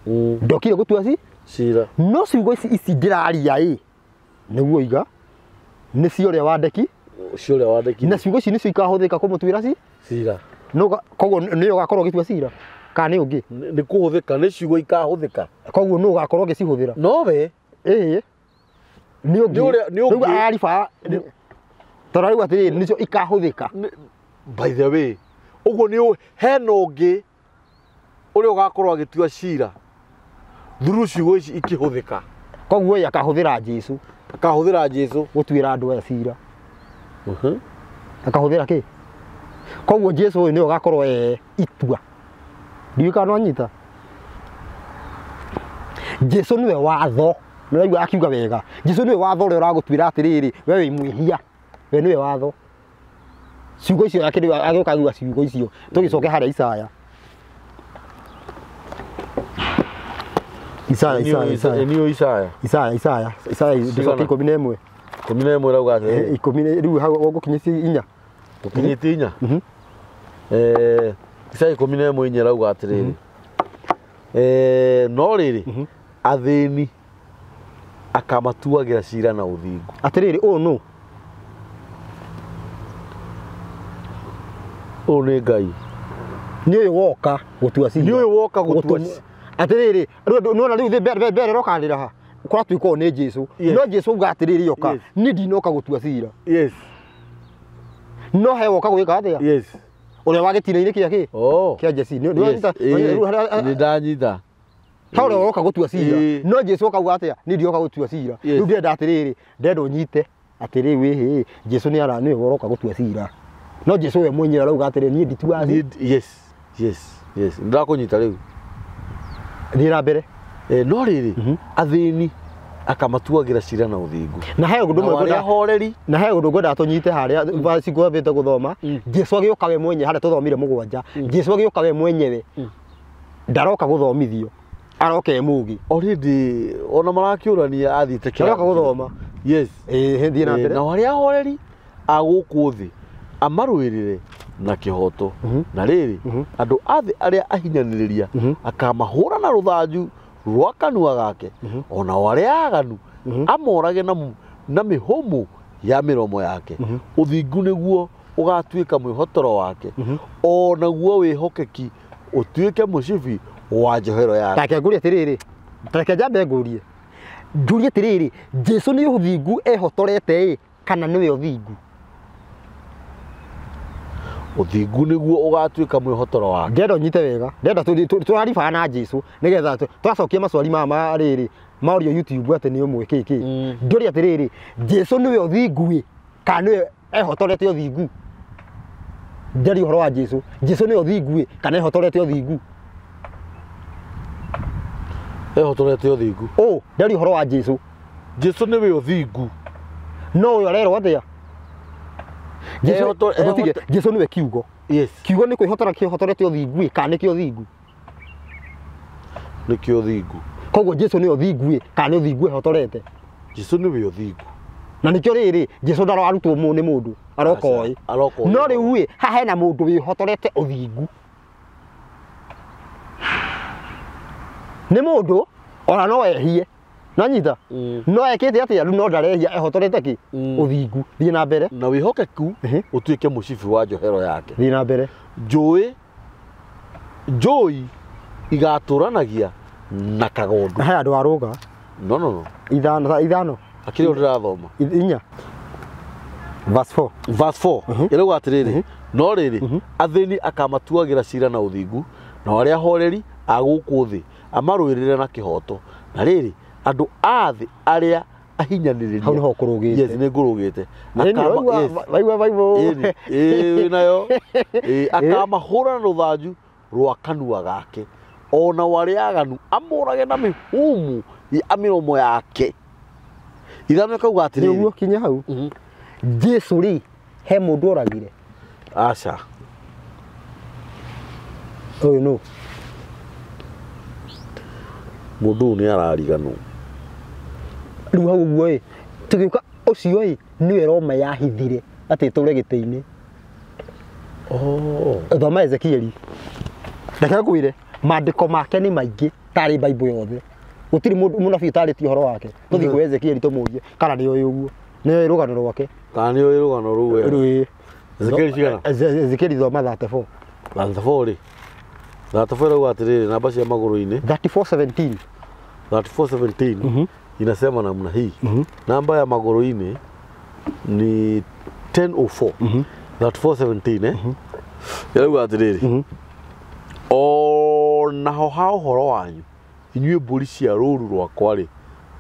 Ndokire gũtua cira. No ciugo ici ndĩraria ĩ nĩguo iga nĩ cio ũrĩa wandeki. Cio ũrĩa wandeki. Na ciugo ici nĩcio ikahũthĩka kũmũtuĩra cira. Koguo nĩwe ũgakorwo ũgĩtua cira kana nĩ ũngĩ? Nĩ kũhũthĩka, nĩ ciugo ikahũthĩka. Koguo nũ ũgakorwo ũgĩcihũthĩra? Nowe. Ĩĩ. Nĩ ũngĩ. Nĩ ũngĩ. Rĩu ariba tondũ rĩu atĩrĩrĩ nĩcio ikahũthĩka. By the way, ũguo nĩ hena ũngĩ ũrĩa ũgakorwo agĩtua cira through ciugo ici ikĩhũthĩka. Koguo ĩ akahũthĩra Jesũ. Akahũthĩra Jesũ gũtuĩra andũ aya cira. Akahũthĩra kĩ? Koguo Jesũ ũyũ nĩwe ũgakorwo e itua. Ndiũĩ kana nĩwanyita? Jesũ nĩwe watho. Nĩũraigua akiuga wega. Jesũ nĩwe watho ũrĩa ũragũtuĩra atĩrĩrĩ we wĩ mwĩhia. We nĩwe watho. Ciugo icio agĩũka akiuga ciugo icio. Tũgĩcoke harĩa Isaya. Isaya Isaya Isaya. Nĩyo Isaya. Isaya Isaya. Isaya ndĩcoke 11. 11 ĩrauga atĩrĩrĩ. 10 rĩu hau ũgũkinyĩtie inya. Tũkinyĩtie inya? Isaya 11 inya ĩrauga atĩrĩrĩ. No rĩrĩ athĩni akamatuagĩra cira na ũthingu. Atĩrĩrĩ ũũ nũ? Ũũ nĩ Ngai. Nĩ ũyũ woka gũtua cira. Nĩ ũyũ woka gũtua cira. Atĩrĩrĩ nĩwona rĩu mbere ĩrokanĩra ha kũratuĩka ũũ nĩ Jesũ. No Jesũ auga atĩrĩrĩ oka niĩ ndinoka gũtua cira. Yes. No he woka gwĩka atĩa? Yes. Ũrĩa wa gĩtina-inĩ kĩa kĩ? Kĩa Jesũ. Nĩ ndanyita. Ha ũrĩa woka gũtua cira. No Jesũ akauga atĩa? Niĩ ndioka gũtua cira. Rĩu ndĩrenda atĩrĩrĩ ndĩrenda ũnyite atĩrĩrĩ wĩhĩ Jesũ nĩ ara nĩwe ũroka gũtua cira. No Jesũ we mwenyewe arauga atĩrĩrĩ niĩ ndituaga cira. Yes. Yes. Yes. Ndĩrakũnyita rĩu. Thiĩ na mbere. No rĩrĩ athĩni akamatuagĩra cira na ũthingu. Na he ũndũ ũmwe ngwenda horeri. Na he ũndũ ngwenda tũnyite harĩa verse ngwambĩte gũthoma. Jesũ agĩũka we mwenyewe harĩa tũthomire 7. Jesũ agĩũka we mwenyewe ndaroka gũthomithio. Aroka e mũũgĩ. Already ona marakĩũrania athiĩte kĩrathi. Aroka gũthoma. Yes. Thiĩ na mbere. Na arĩa ahoreri a gũkũ thĩ amarũĩrĩre na kĩhoto. Na rĩrĩ andũ a thĩ arĩa ahinyanĩrĩria akamahũra na rũthanju rwa kanua gake ona arĩa aganu amorage na mĩhũmũ ya mĩromo yake. Ũthingu nĩguo ũgatuĩka mwĩhotoro wake o naguo wĩhokeki ũtuĩke mũcibi wa njohero yake. Take ngũrie atĩrĩrĩ, take njambe ngũrie. Njũrie atĩrĩrĩ, Jesũ nĩ ũthingu ehotorete ĩ kana nĩwe ũthingu? Ũthingu nĩguo ũgatuĩka mwĩhotoro wake. Ndĩrenda ũnyite wega. Ndĩrenda tũraribana na Jesũ nĩgetha twacokia maswali maya ma rĩrĩ maũrio YouTube atĩ nĩ ũmwe kĩ kĩ. Njũrie atĩrĩrĩ, Jesũ nĩwe ũthingu ĩ kana nĩwe ehotorete ũthingu? Ndĩraria ũhoro wa Jesũ. Jesũ nĩwe ũthingu ĩ kana ehotorete ũthingu? Ehotorete ũthingu. Ndĩraria ũhoro wa Jesũ. Jesũ nĩwe ũthingu. No ũyũ arerwo atĩa? Jesũ nĩwe kiugo. Yes. Kiugo nĩ kwĩhotora kĩhotorete ũthingu ĩ kana nĩkĩo ũthingu? Nĩkĩo ũthingu. Koguo Jesũ nĩwe ũthingu ĩ kana nĩ ũthingu ehotorete? Jesũ nĩwe ũthingu. Na nĩkĩo rĩrĩ Jesũ ndararutwo nĩ mũndũ aroka oĩ. No rĩu ĩ haha hena mũndũ wĩhotorete ũthingu. Nĩ mũndũ ona no ehie. Nanyita no ekĩte atĩa rĩu no ndarehia ehotorete kĩ ũthingu. Thiĩ na mbere. Na wĩhokeku ũtuĩke mũcibi wa njohero yake. Thiĩ na mbere. Njũĩ igatũranagia na kagondu. Haya andũ arũga. No no no. Ithano. Akĩrĩ ũndũ ndĩrathoma. Inya. Verse 4. Verse 4. Ĩrauga atĩrĩrĩ, no rĩrĩ, athĩni akamatuagĩra cira na ũthingu, na arĩa ahoreri a gũkũ thĩ amarũĩrĩre na kĩhooto. Na rĩrĩ, andũ a thĩ arĩa ahinyanĩrĩria. Hau nĩho ũkũrũgĩte. Yes, nĩ ngũrũgĩte. Waigua Bible. Ĩĩ nayo. Akamahũra na rũthanju rwa kanua gake, ona arĩa aganu amũrage na mĩhũmũ ya mĩromo yake. Ithano kauga atĩrĩrĩ. Nĩguo kinya hau. Jesu rĩ, he mũndũ oragire? Aca. Ũyũ nũ? Mũndũ ũyũ nĩ arariganwo. Rĩu hau ũguo ĩ, tũgĩũka ũcio ĩ, nĩwe Roma yahithire atĩ ĩtũre gĩtĩ-inĩ. Thoma Ezekieli. Reke ngwĩre, maandĩko make nĩ maingĩ tarĩ Bible yothe. Gũtirĩ mũndũ mũnabii ũtarĩtie ũhoro wake. Tũthiĩ kwĩ Ezekieli tũmũrie kana nĩoĩ ũguo. Nĩoĩ rũgano rwake. Kana nĩoĩ rũgano rũu wega. Rũĩ. Ezekieli cigana? Ezekieli thoma 34. 34 rĩ. 34 ĩrauga atĩrĩrĩ, namba cia magũrũ-inĩ. 34:17. 34:17 inasema namna hii. Namba ya magũrũ-inĩ ni 10:04. 34:17 ĩrauga atĩrĩrĩ, o naho ha ũhoro wanyu inyuĩ mbũri cia rũũru rwakwa rĩ,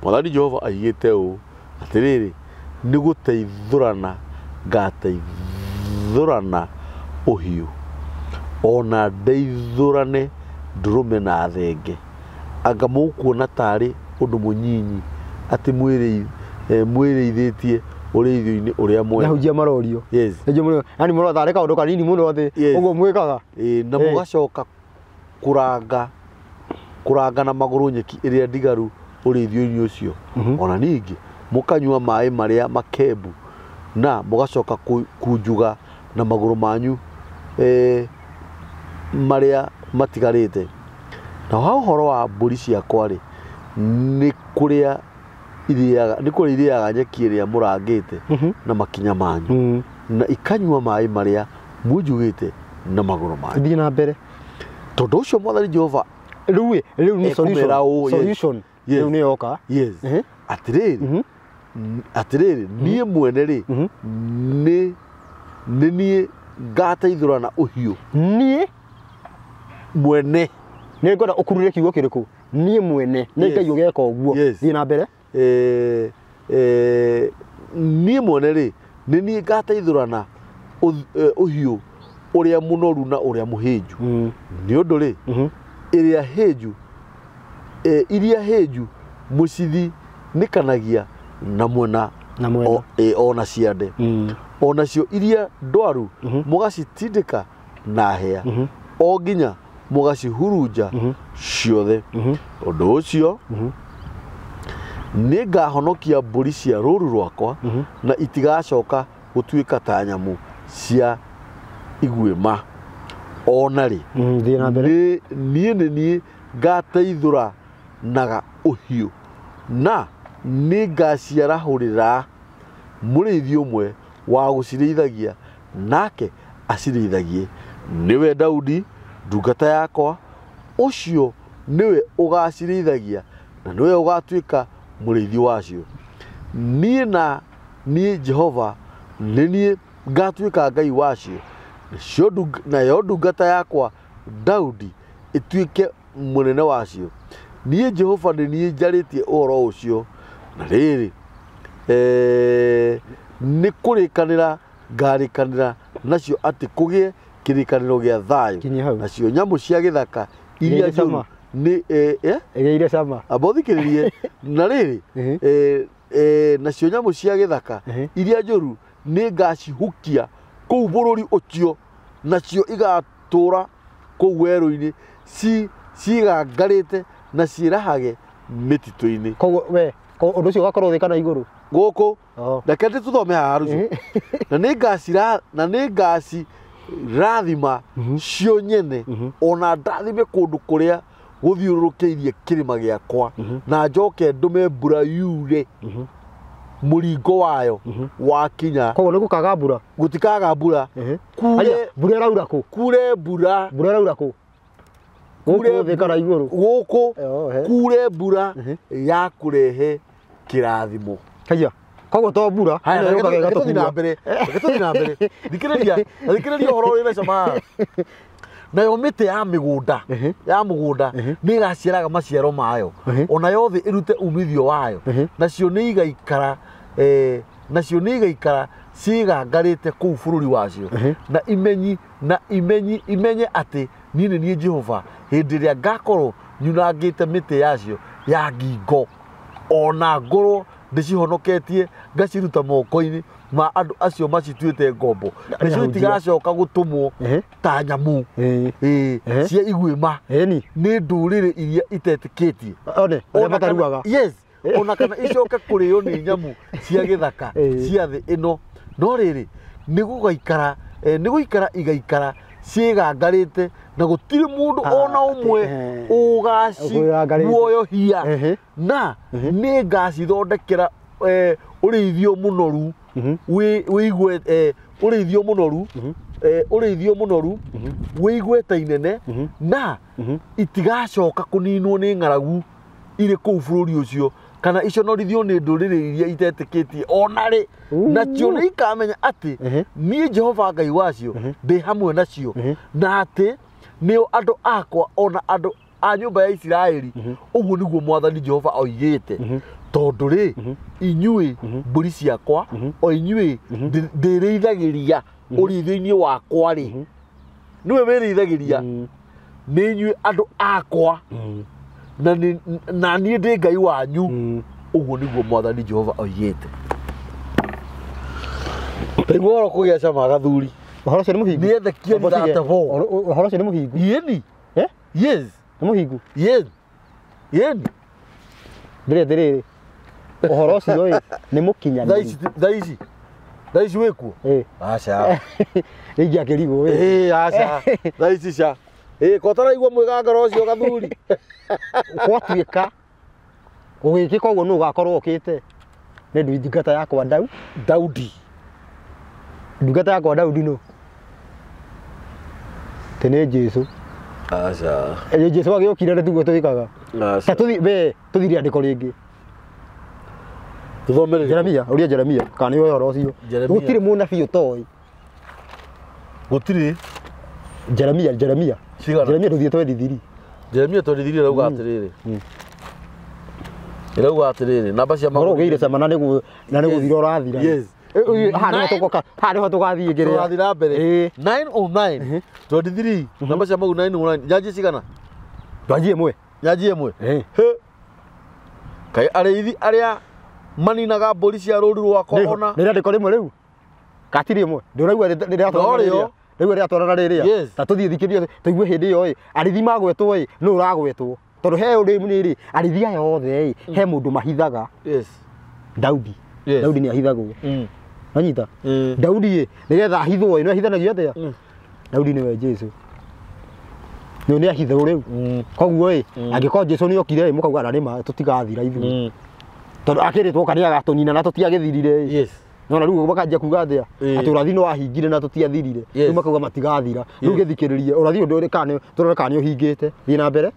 Mwathani Jehova aigĩte ũũ atĩrĩrĩ, nĩ gũteithũrana ngateithũrana ũhiũ, ona ndeithũrane ndũrũme na thenge. Anga mũkuona tarĩ ũndũ mũnyinyi atĩ mwĩrĩithĩtie ũrĩithio-inĩ ũrĩa mwega. Ahunjia marorio. Yes. Yaani mũrona tarĩ kaũndũ kanini mũno atĩ ũguo mwĩkaga. Na mũgacoka kũranga na magũrũ nyeki ĩrĩa ndigaru ũrĩithio-inĩ ũcio. Ona ningĩ mũkanyua maĩ marĩa makembu na mũgacoka kunjuga na magũrũ manyu marĩa matigarĩte. Na ha ũhoro wa mbũri ciakwa rĩ, nĩ kũrĩa irĩaga nyeki ĩrĩa mũrangĩte na makinya manyu, na ikanyua maĩ marĩa munjugĩte na magũrũ manyu. Thiĩ na mbere. Tondũ ũcio Mwathani Jehova rĩu rĩu nĩ solution. Rĩu nĩ yoka. Yes. Atĩrĩrĩ, atĩrĩrĩ, niĩ mwene rĩ, nĩ niĩ ngateithũrana ũhiũ. Niĩ mwene. Nĩ ngwenda ũkurure kiugo kĩrĩkũ? Niĩ mwene. Nĩ Ngai ũgeka ũguo. Thiĩ na mbere. Niĩ mwene rĩ, nĩ niĩ ngateithũrana ũhiũ ũrĩa mũnoru na ũrĩa mũhĩnju. Nĩ ũndũ rĩ, ĩrĩa hĩnju, iria hĩnju mũcithinĩkanagia na mwena ona ciande. Onacio iria ndwaru mũgacitindĩka na hĩa, o nginya mũgacihurunja ciothe. Ũndũ ũcio nĩ ngahonokia mbũri cia rũũru rwakwa, na itigacoka gũtuĩka ta nyamũ cia iguĩma. Ona rĩ, niĩ nĩ niĩ ngateithũranaga ũhiũ, na nĩ ngaciarahũrĩra mũrĩithi ũmwe wa gũcirĩithagia, nake acirĩithagie. Nĩwe Daudi ndungata yakwa, ũcio nĩwe ũgacirĩithagia, na nĩwe ũgatuĩka mũrĩithi wacio. Niĩ na niĩ Jehova nĩ niĩ ngatuĩka Ngai wacio, nayo ndungata yakwa Daudi ĩtuĩke mũnene wacio. Niĩ Jehova nĩ niĩ njarĩtie ũhoro ũcio. Na rĩrĩ, nĩ kũrĩkanĩra ngarĩkanĩra nacio atĩ kũgĩe kĩrĩkanĩro gĩa thayũ. Nacio nyamũ cia gĩthaka iria njũru nĩ ĩgĩire cama. Amba ũthikĩrĩrie. Na rĩrĩ, nacio nyamũ cia gĩthaka iria njũru nĩ ngacihukia kũu bũrũri ũcio, nacio igatũũra kũu werũ-inĩ cigangarĩte na ciĩrahage mĩtitũ-inĩ. Koguo we ũndũ ũcio ũgakorwo thĩ kana igũrũ? Gũkũ. Reke tũthome haha rũciũ. Na nĩ ngacirathima cio nyene, ona ndathime kũndũ kũrĩa Gũthiũrũrũkĩirie kĩrĩma gĩakwa na njoke ndũme mbura yure mũringo wayo wakinya. Koguo nĩ gũkaga mbura. Gũtikaga mbura. Kure mbura ĩraura kũ? Kure mbura. Mbura ĩraura kũ? Gũkũ thĩ kana igũrũ? Gũkũ kure mbura ya kũrehe kĩrathimo. Haya. Koguo to mbura. Haya, reke tũthiĩ na mbere. Reke tũthiĩ na mbere. Thikĩrĩria, thikĩrĩria ũhoro ũrĩ cama. Nayo mĩtĩ ya mĩgũnda, ya mũgũnda nĩ ĩgaciaraga maciaro mayo. Ona yothe ĩrute umithio wayo. Nacio nĩ igaikara nacio nĩ igaikara ciĩgangarĩte kũu bũrũri wacio. Na imenyi na imenyi imenye atĩ niĩ nĩ niĩ Jehova hĩndĩ ĩrĩa ngakorwo nyunangĩte mĩtĩ yacio ya ngingo ona ngorwo ndĩcihonoketie ngaciruta moko-inĩ ma andũ acio macituĩte ngombo. Nacio itigacoka gũtũmwo ta nyamũ cia iguĩma nĩ ndũrĩrĩ iria itetĩkĩtie. One, arĩa mataruaga. Yes. Ona kana icoke kũrĩo nĩ nyamũ cia gĩthaka cia thĩ ĩno. No rĩrĩ nĩ gũgaikara nĩ gũikara igaikara ciĩgangarĩte na gũtirĩ mũndũ ona ũmwe ũgaciguoyohia na nĩ ngacithondekera ũrĩithio mũnoru wĩigue ũrĩithio mũnoru ũrĩithio mũnoru wĩigweta inene na itigacoka kũninwo nĩ ng'aragu irĩ kũu bũrũri ũcio kana iconorithio nĩ ndũrĩrĩ iria itetĩkĩtie ona rĩ. Nacio nĩ ikamenya atĩ niĩ Jehova Ngai wacio ndĩ hamwe nacio na atĩ nĩo andũ akwa ona andũ a nyũmba ya Isiraeli. Ũguo nĩguo Mwathani Jehova oigĩte. Tondũ rĩ inyuĩ mbũri ciakwa o inyuĩ ndĩrĩithagĩria ũrĩithio-inĩ wakwa rĩ nĩwe wĩrĩithagĩria nĩ inyuĩ andũ akwa na niĩ ndĩ Ngai wanyu. Ũguo nĩguo Mwathani Jehova oigĩte. Taigua ũhoro kũgĩa cama gathuri. Ũhoro ũcio nĩ mũhingu. Nĩ Ezekieli 34. Ũhoro ũcio nĩ mũhingu. Yeni. Yes. Nĩ mũhingu. Yes. Yeni. Ndĩrĩ atĩrĩrĩ ũhoro ũcio ĩ nĩ mũkinyanĩru. Thaa ici thaa ici wĩkuo? Aca. Ingĩakĩrigwo ĩ. Aca. Thaa ici ca. Ko taraigua mwĩgangaro ũcio gathuri. Gwatuĩka gũgĩkĩka ũguo nũ ũgakorwo ũkĩte nĩ ndungata yakwa Daudi. Ndungata yakwa Daudi nũ? Tĩ nĩ Jesũ. Aca. Jesũ agĩũkire nĩ tiguo twĩkaga. Ta tũthiĩ we tũthiĩ rĩandĩko rĩngĩ. Tũthome Jeremia, ũria Jeremia kana nĩ ũĩ ũhoro ũcio. Gũtirĩ mũnabii ũtoĩ. Gũtirĩ. Jeremia, Jeremia. Jeremia tũthiĩ 23. Jeremia 23 ĩrauga atĩrĩrĩ. Ĩrauga atĩrĩrĩ namba cia magũrũ. Ũgĩire cama na nĩ gũthira ũrathira. Yes. Haha nĩho tũgoka, haha nĩho tũgathiĩ ngĩrĩa. Tũgathiĩ na mbere. 909 23 namba cia magũrũ 909. Nyanjie cigana? Twanjie ĩmwe. Nyanjie ĩmwe. Kaĩ arĩithi arĩa maninaga mbũri cia rũũru rwakwa ona. Nĩ rĩandĩko rĩmwe rĩu? Katiri ĩmwe. Ndũraigua rĩratwarana rĩrĩa. Rĩu rĩratwarana rĩrĩa. Ta tũthiĩ thikĩrĩrie tũigue hĩndĩ ĩyo ĩ arĩithi magwetwo ĩ nũ ũragwetwo. Tondũ he ũrĩmi rĩ arĩithi aya othe ĩ he mũndũ mahithaga. Yes. Daudi. Daudi nĩ ahithagwo. Wanyita? Daudi ĩ nĩgetha ahithwo ĩ nĩ ahithanagio atĩa? Daudi nĩwe Jesũ. Nĩ nĩ ahithwo rĩu. Koguo ĩ angĩkorwo Jesũ nĩ okire ĩ mũkauga na nĩma tũtigathira ithuĩ. Tondũ akĩrĩtwo kana agatũnina na tũtiagĩthirire ĩ. Yes. Nona rĩu makanjia kuga atĩa atĩ ũrathi no wahingire na tũtiathirire. Rĩu makauga matigathira. Rĩu gĩthikĩrĩrie ũrathi ũndũ ũrĩ kana tũrore kana nĩ ũhingĩte. Thiĩ na mbere.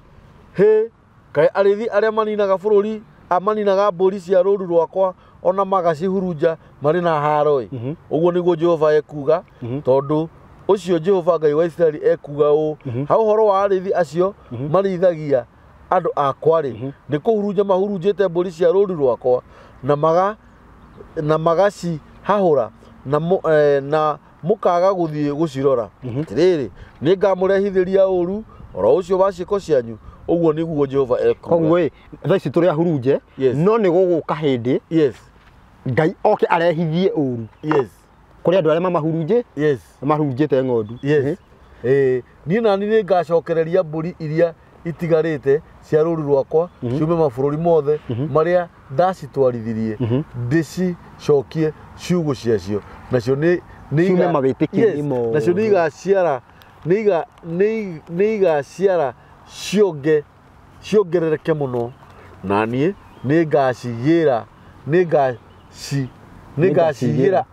Hĩ kaĩ arĩithi arĩa maninaga bũrũri maninaga mbũri cia rũũru rwakwa ona magacihurunja marĩ na haro ĩ. Ũguo nĩguo Jehova ekuga tondũ ũcio Jehova Ngai wa Isiraeli ekuga ũũ ha ũhoro wa arĩithi acio marĩithagia andũ akwa rĩ nĩ kũhurunja mahurunjĩte mbũri cia rũũru rwakwa na magacihahũra na mũkaga gũthiĩ gũcirora. Atĩrĩrĩ nĩ ngamũrehithĩria ũũru oro ũcio wa ciĩko cianyu. Ũguo nĩguo Jehova ekuga. Koguo ĩ thaa ici tũrĩ ahurunje no nĩ gũgũka hĩndĩ Ngai oke arehithie ũũru. Yes. Kũrĩ andũ arĩa mamahurunje. Yes. Mahurunjĩte ng'ondu. Yes. Niĩ nani nĩ ngacokereria mbũri iria itigarĩte cia rũũru rwakwa ciume mabũrũri mothe marĩa ndacitwarithirie ndĩcicokie ciugũ ciacio nacio nĩ ciume mawĩtĩkio-inĩ mothe. Nacio nĩ igaciara nĩ igaciara cionge ciongerereke mũno, na niĩ nĩngacigĩra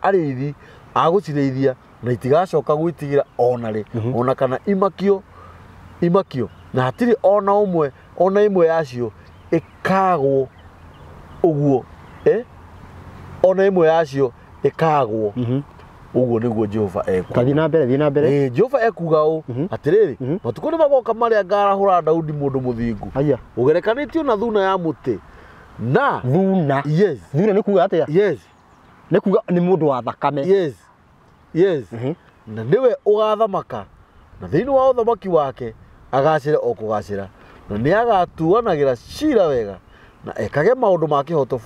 arĩithi a gũcirĩithia, na itigacoka gwĩtigĩra ona rĩ, ona kana imakio, na hatirĩ ona ũmwe ona ĩmwe yacio ĩkagwo ũguo, ona ĩmwe yacio ĩkagwo ũguo nĩguo Jehova ekuuga. Thiĩ na mbere, thiĩ na mbere. Jehova ekuuga ũũ, atĩrĩrĩ, matukũ nĩ magoka marĩa ngarahũra Daudi mũndũ mũthingu, ũgerekanĩtio na thuna ya mũtĩ, na thuna. Yes. Thuna nĩ kuuga atĩa? Yes. Nĩ kuuga nĩ mũndũ wa thakame. Yes. Yes. Na nĩwe ũgathamaka, na thĩinĩ wa ũthamaki wake agacĩre o kũgacĩra, na nĩ agatuanagĩra cira wega, na ekage maũndũ ma kĩhooto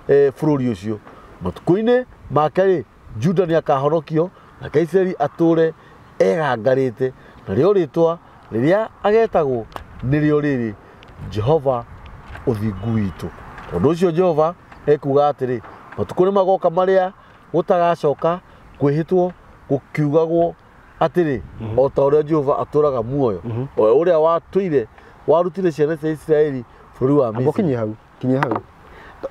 bũrũri ũcio. Matukũ-inĩ make rĩ, Juda nĩ akahonokio, nake Isiraeli atũũre egangarĩte, narĩo rĩĩtwa rĩrĩa agetagwo nĩrĩo rĩrĩ, Jehova ũthingu witũ. Tondũ ũcio Jehova ekuuga atĩrĩ, matukũ nĩ magoka marĩa gũtagacoka kwĩhĩtwo gũkiugagwo atĩrĩ, o ta ũrĩa Jehova atũũraga muoyo, o ũrĩa watũire warutire ciana cia Isiraeli bũrũri wa Misiri. Kinyia hau, kinyia hau.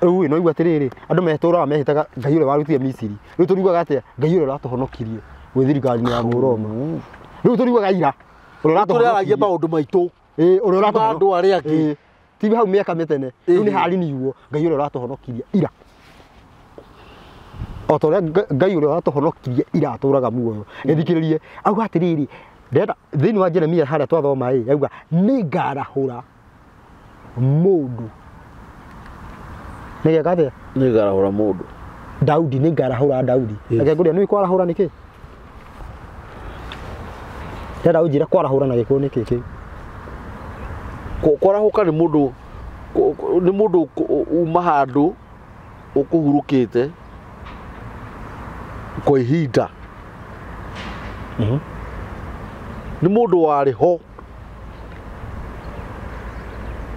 Rĩu no igua atĩrĩrĩ, andũ metũraga mehĩtaga Ngai ũrĩa warutire Misiri. Rĩu tũriugaga atĩa? Ngai ũrĩa ũratũhonokirie gwĩ thirikari ya Mũroma. Rĩu tũriugaga ira ũrĩa ũratũhonokirie maũndũ maitũ. Ũrĩa ũratũhonokirie andũ arĩa angĩ. Ti hau mĩaka mĩtene. Rĩu nĩ hariniuo Ngai ũrĩa ũratũhonokirie ira. O ta ũrĩa Ngai ũrĩa ũratũhonokirie ira atũraga muoyo. Gĩthikĩrĩrie, auga atĩrĩrĩ, ndĩrenda thĩinĩ wa Jeremia harĩa twathoma ĩ, auga nĩngarahũra mũndũ. Nĩgeka atĩa? Nĩngarahũra mũndũ. Daudi, nĩngarahũra Daudi. Reke ngũrie, nĩũĩ kwarahũra nĩkĩ? Ndĩrenda ũnjĩre kwarahũra na Gĩkũyũ nĩkĩ kĩu? Kwarahũka nĩ mũndũ, nĩ mũndũ uma handũ ũkũhurũkĩte kwa ihinda. Nĩ mũndũ warĩ ho,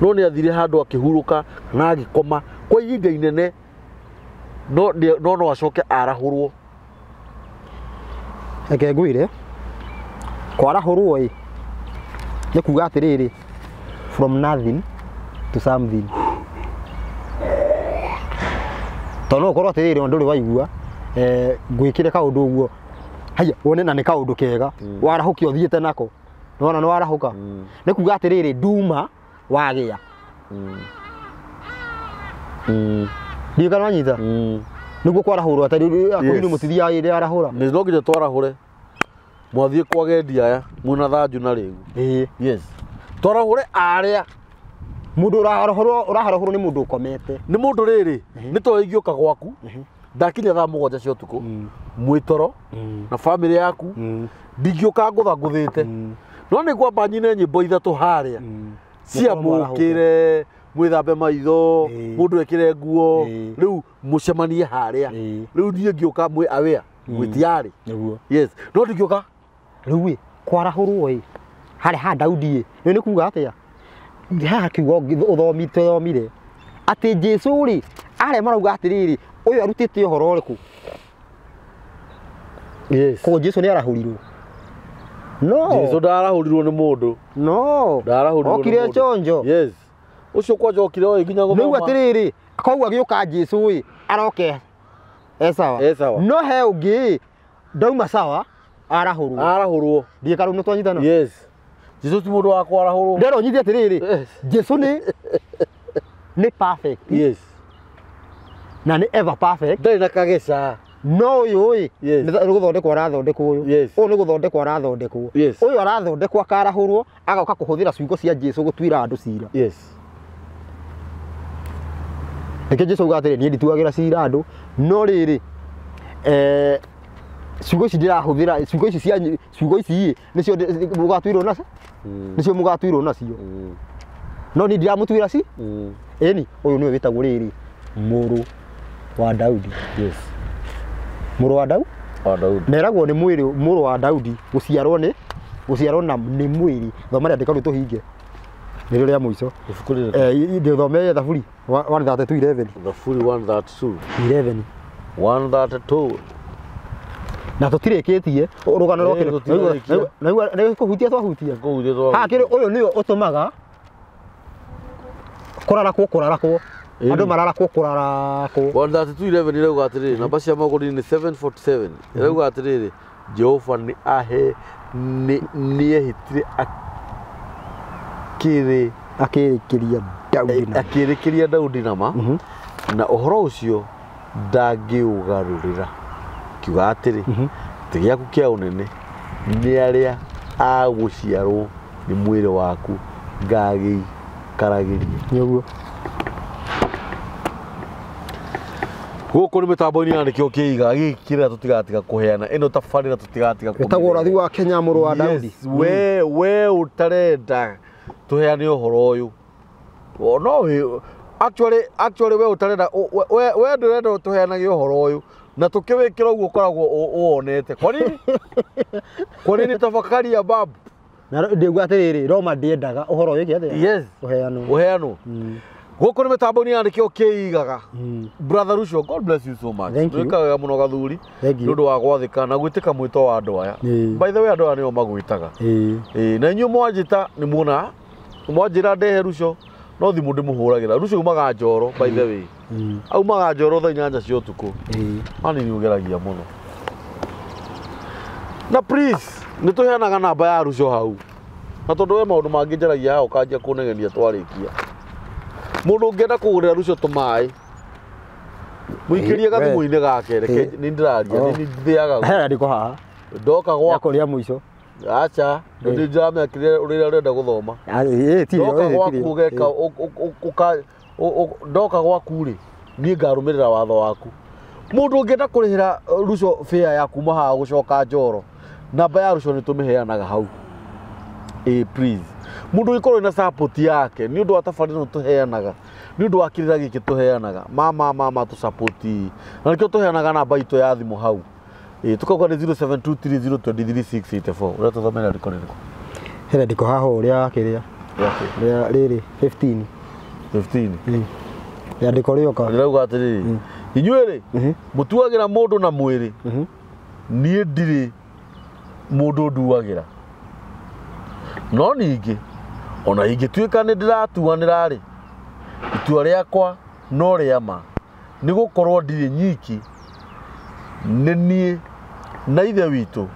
no nĩ athire handũ akĩhurũka na agĩkoma kwa ihinda inene, no no acoke arahũrwo. Reke ngwĩre, kwarahũrwo ĩ nĩ kuuga atĩrĩrĩ, from nothing to something. Tondũ no ũkorwo atĩrĩrĩ, ndũrĩ waigua ngwĩkĩre kaũndũ ũguo, haiya wone na nĩ kaũndũ kega, warahũke ũthiĩte nako, nĩwona nĩ warahũka. Nĩ kuuga atĩrĩrĩ, nduma wagĩa. Ndiũĩ kana wanyita? Nĩguo kwarahũrwo atĩ akũrinũ mũtithiaga hĩndĩ arahũra. Nĩ no nginya twarahũre. Mwathiĩ kwa agendi aya mwĩna thanju na rĩu. Yes. Twarahũre arĩa. Mũndũ ũraharahũrwo nĩ mũndũ ũkomete. Nĩ mũndũ rĩrĩ, nĩ toĩ ingĩũka gwaku, ndakinya thaa 7 cia ũtukũ, mwĩtoro na bamĩrĩ yaku, ndingĩũka ngũthangũthĩte. No nĩ ngwamba nyine nyĩmbo 3 harĩa. Ciamũkĩre, mwĩthambe maitho, mũndũ ekĩre nguo, rĩu mũcemanie harĩa. Rĩu niĩ ngĩũka mwĩ aware, mwĩ tayari. Yes. No ndingĩũka. Rĩu ĩ, kwarahũrwo ĩ, harĩa ha Daudi ĩ, nĩ kuuga atĩa? Haha kiugo ũthomi tũthomire atĩ Jesũ rĩ, arĩa marauga atĩrĩrĩ, ũyũ arutĩte ũhoro ũrĩkũ? Yes. Koguo Jesũ nĩ arahũrirwo. No. Jesũ ndarahũrirwo nĩ mũndũ. No. Ndarahũrirwo nĩ mũndũ. Okire chonjo. Yes. Ũcio kwanja okire oĩ nginya gũthoma. Rĩu atĩrĩrĩ, koguo agĩũka Jesũ ĩ, aroke e sawa. E sawa. No he ũngĩ ĩ, ndauma sawa, arahũrwo. Arahũrwo. Ndiĩ kana nĩ twanyitana? Yes. Jesũ ti mũndũ wa kwarahũrwo. Ndĩrenda ũnyite atĩrĩrĩ, Jesũ nĩ perfect. Yes. Na nĩ ever perfect. Ndarĩ na kageca. No ũyũ ĩ, Yes. nĩ gũthondekwo arathondekwo ũyũ. Yes. Ũyũ nĩ gũthondekwo arathondekwo. Yes. Ũyũ arathondekwo akarahũrwo, agoka kũhũthĩra ciugo cia Jesũ gũtuĩra andũ cira. Yes. Nĩkĩo Jesũ auga atĩrĩ, niĩ ndituagĩra cira andũ, no rĩrĩ, ciugo ici ndĩrahũthĩra, ciugo ici cia ciugo ici ĩ, nĩcio mũgatuĩrwo nacio, nĩcio mũgatuĩrwo nacio. No niĩ ndiramũtuĩra ci? Ĩni, ũyũ nĩwe wĩtagwo rĩrĩ, mũrũ wa Daudi. Yes. Mũrũ wa Daudi? Wa Daudi. Meragwo nĩ mwĩrĩ mũrũ wa Daudi, gũciarwo nĩ gũciarwo na nĩ mwĩrĩ. Thoma rĩandĩko rĩu tũhinge. Nĩrĩo rĩa mũico. Ibuku rĩrĩkũ? Ndĩthomere Thaburi 132:11. Thaburi 132. 11. 132. Na tũtirĩkĩtie rũgano rwa kĩndũ. Nĩ kũhutia twahutia. Kũhutia twahutia. Ha kĩrĩ ũyũ nĩwe ũtũmaga Kũrarakwo kũrarakwo. Andũ mararakwo kũrarakwo. 132:11 irauga atĩrĩrĩ, namba cia magũrũ nĩ 747 irauga atĩrĩrĩ, Jehova nĩ ahe nĩ ehĩtire akĩrĩ Akĩrĩkĩria Daudi na. Akĩrĩkĩria Daudi na ma na ũhoro ũcio ndangĩũgarũrĩra, kiuga atĩrĩ, gĩtĩ gĩaku kĩa ũnene nĩ arĩa a gũciarwo nĩ mwĩrĩ waku ngagĩikaragĩria. Nĩ ũguo. Gũkũ nĩ mĩtambo-inĩ ya nĩkĩo kĩiga gĩkĩ kĩrĩa tũtigatiga kũheana ĩno tabarĩra tũtigatiga. Wĩtagwo ũrathi wa Kenya mũrũ wa Daudi. Yes, we ũtarenda tũheane ũhoro ũyũ. O, no actually we ũtarenda we ndũrenda tũheanage ũhoro ũyũ na tũkĩwĩkĩra ũguo ũkoragwo ũwonete. Kwa nini? Kwa nini? Tafakari ya babu. Na ndĩguo atĩrĩrĩ, Roma ndĩendaga ũhoro wĩke atĩa? Yes. Ũheanwo. Ũheanwo. Gũkũ nĩ mĩtambo-inĩ ya nĩkĩo kĩigaga. Brother Rucio, God bless you so much. Thank you. Wĩka wega mũno gathuri. Thank you. Nĩ ũndũ wa gwathĩka na gwĩtĩka mwĩto wa andũ aya. By the way, andũ aya nĩo magwĩtaga. Ĩĩ, na inyuĩ mwanjĩta nĩ muona mwanjĩra ndehe Rucio no thimũ ndĩmũhũragĩra. Rucio umaga Njoro, by the way. Aumaga Njoro thaa 8 cia ũtukũ. Ani nĩ ũgeragia mũno. Na please nĩ tũheanaga namba ya Rucio hau. Na tondũ we maũndũ mangĩ njaragia haha ũkanjia kũnegenia twarĩkia. Mũndũ ũngĩenda kũgũrĩra Rucio tũmaĩ mũikĩrie gathimũ-inĩ gake, reke nĩ ndĩraria nĩ thĩaga. He rĩandĩko haha. Ndoka gwaku. Rĩako rĩa mũico. Acha, nĩ ndĩramenya kĩrĩa ũrĩa ũrenda gũthoma. Ĩĩ ti. Ndoka gwaku ũgeka ndoka gwaku rĩ, niĩ ngarũmĩrĩra watho waku. Mũndũ ũngĩenda kũrĩhĩra Rucio fare ya kuma haha gũcoka Njoro, namba ya Rucio nĩ tũmĩheanaga hau. Ĩĩ, please, mũndũ ũngĩkorwo wĩna support yake nĩ ũndũ wa tabarĩra ĩno tũheanaga, nĩ ũndũ wa kĩrĩra gĩkĩ tũheanaga, mama mama tũ support, na nĩkĩo tũheanaga namba itũ ya thimũ hau. Ĩĩ, tukauga nĩ 0723023684. Ũrĩa tũthomera rĩko rĩrĩkũ? He rĩandĩko haha ũrĩa kĩrĩa. Rĩa rĩrĩ 15. 15. Ĩĩ. Rĩandĩko rĩoka. Rĩrauga atĩrĩrĩ, inyuĩ rĩ, mũtuagĩra mũndũ na mwĩrĩ, niĩ ndirĩ mũndũ nduagĩra, no ningĩ ona ingĩtuĩka nĩ ndĩratuanĩra rĩ, itua rĩakwa no rĩa ma, nĩ gũkorwo ndirĩ nyiki, nĩ niĩ na ithe witũ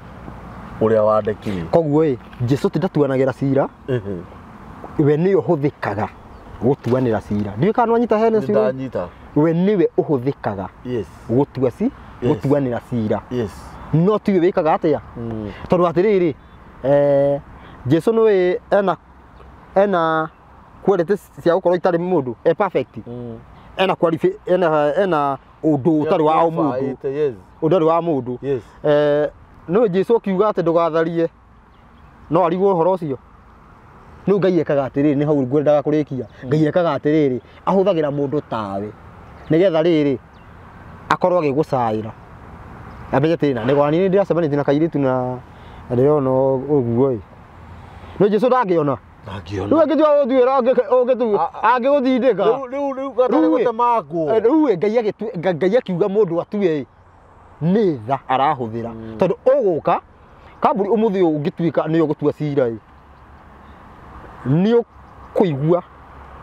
ũrĩa wandekire. Koguo ĩ Jesu ti ndatuanagĩra cira, we nĩwe ũhũthĩkaga gũtuanĩra cira. Ndiũĩ kana nĩwanyita hena Nĩ ciugo. Ndanyita. We nĩwe ũhũthĩkaga gũtua ci gũtuanĩra cira. No tiwe wĩkaga atĩa? Tondũ atĩrĩrĩ, Jesu nĩwe ena quality cia gũkorwo itarĩ mũndũ e perfect. Ena qualify ena ũndũ ũtarĩ wa o mũndũ. Ũndũ ũtarĩ wa mũndũ. Nĩwe Jesu akiuga atĩ ndũgatharie no arigwo ũhoro ũcio. Rĩu Ngai ekaga atĩrĩrĩ, nĩ hau ngwendaga kũrĩkia. Ngai ekaga atĩrĩrĩ, ahũthagĩra mũndũ tawe nĩgetha rĩrĩ akorwo agĩgũcaĩra amenye atĩrĩ, na nĩgwa niĩ ndĩracemanĩtie na kairĩtu na ndĩrona ũguo ĩ no Jesu ndangĩona. Ndangĩona. Rĩu angĩtua gũtuĩra angĩgũtindĩka. Rĩu gatarĩ gũtemangwo. Rĩu ĩ, Ngai akiuga mũndũ atue ĩ nĩ tha arahũthĩra, tondũ ũgũka kambuni ũmũthĩ ũyũ ũngĩtuĩka nĩyo ũgũtua cira ĩ nĩ ũkũigua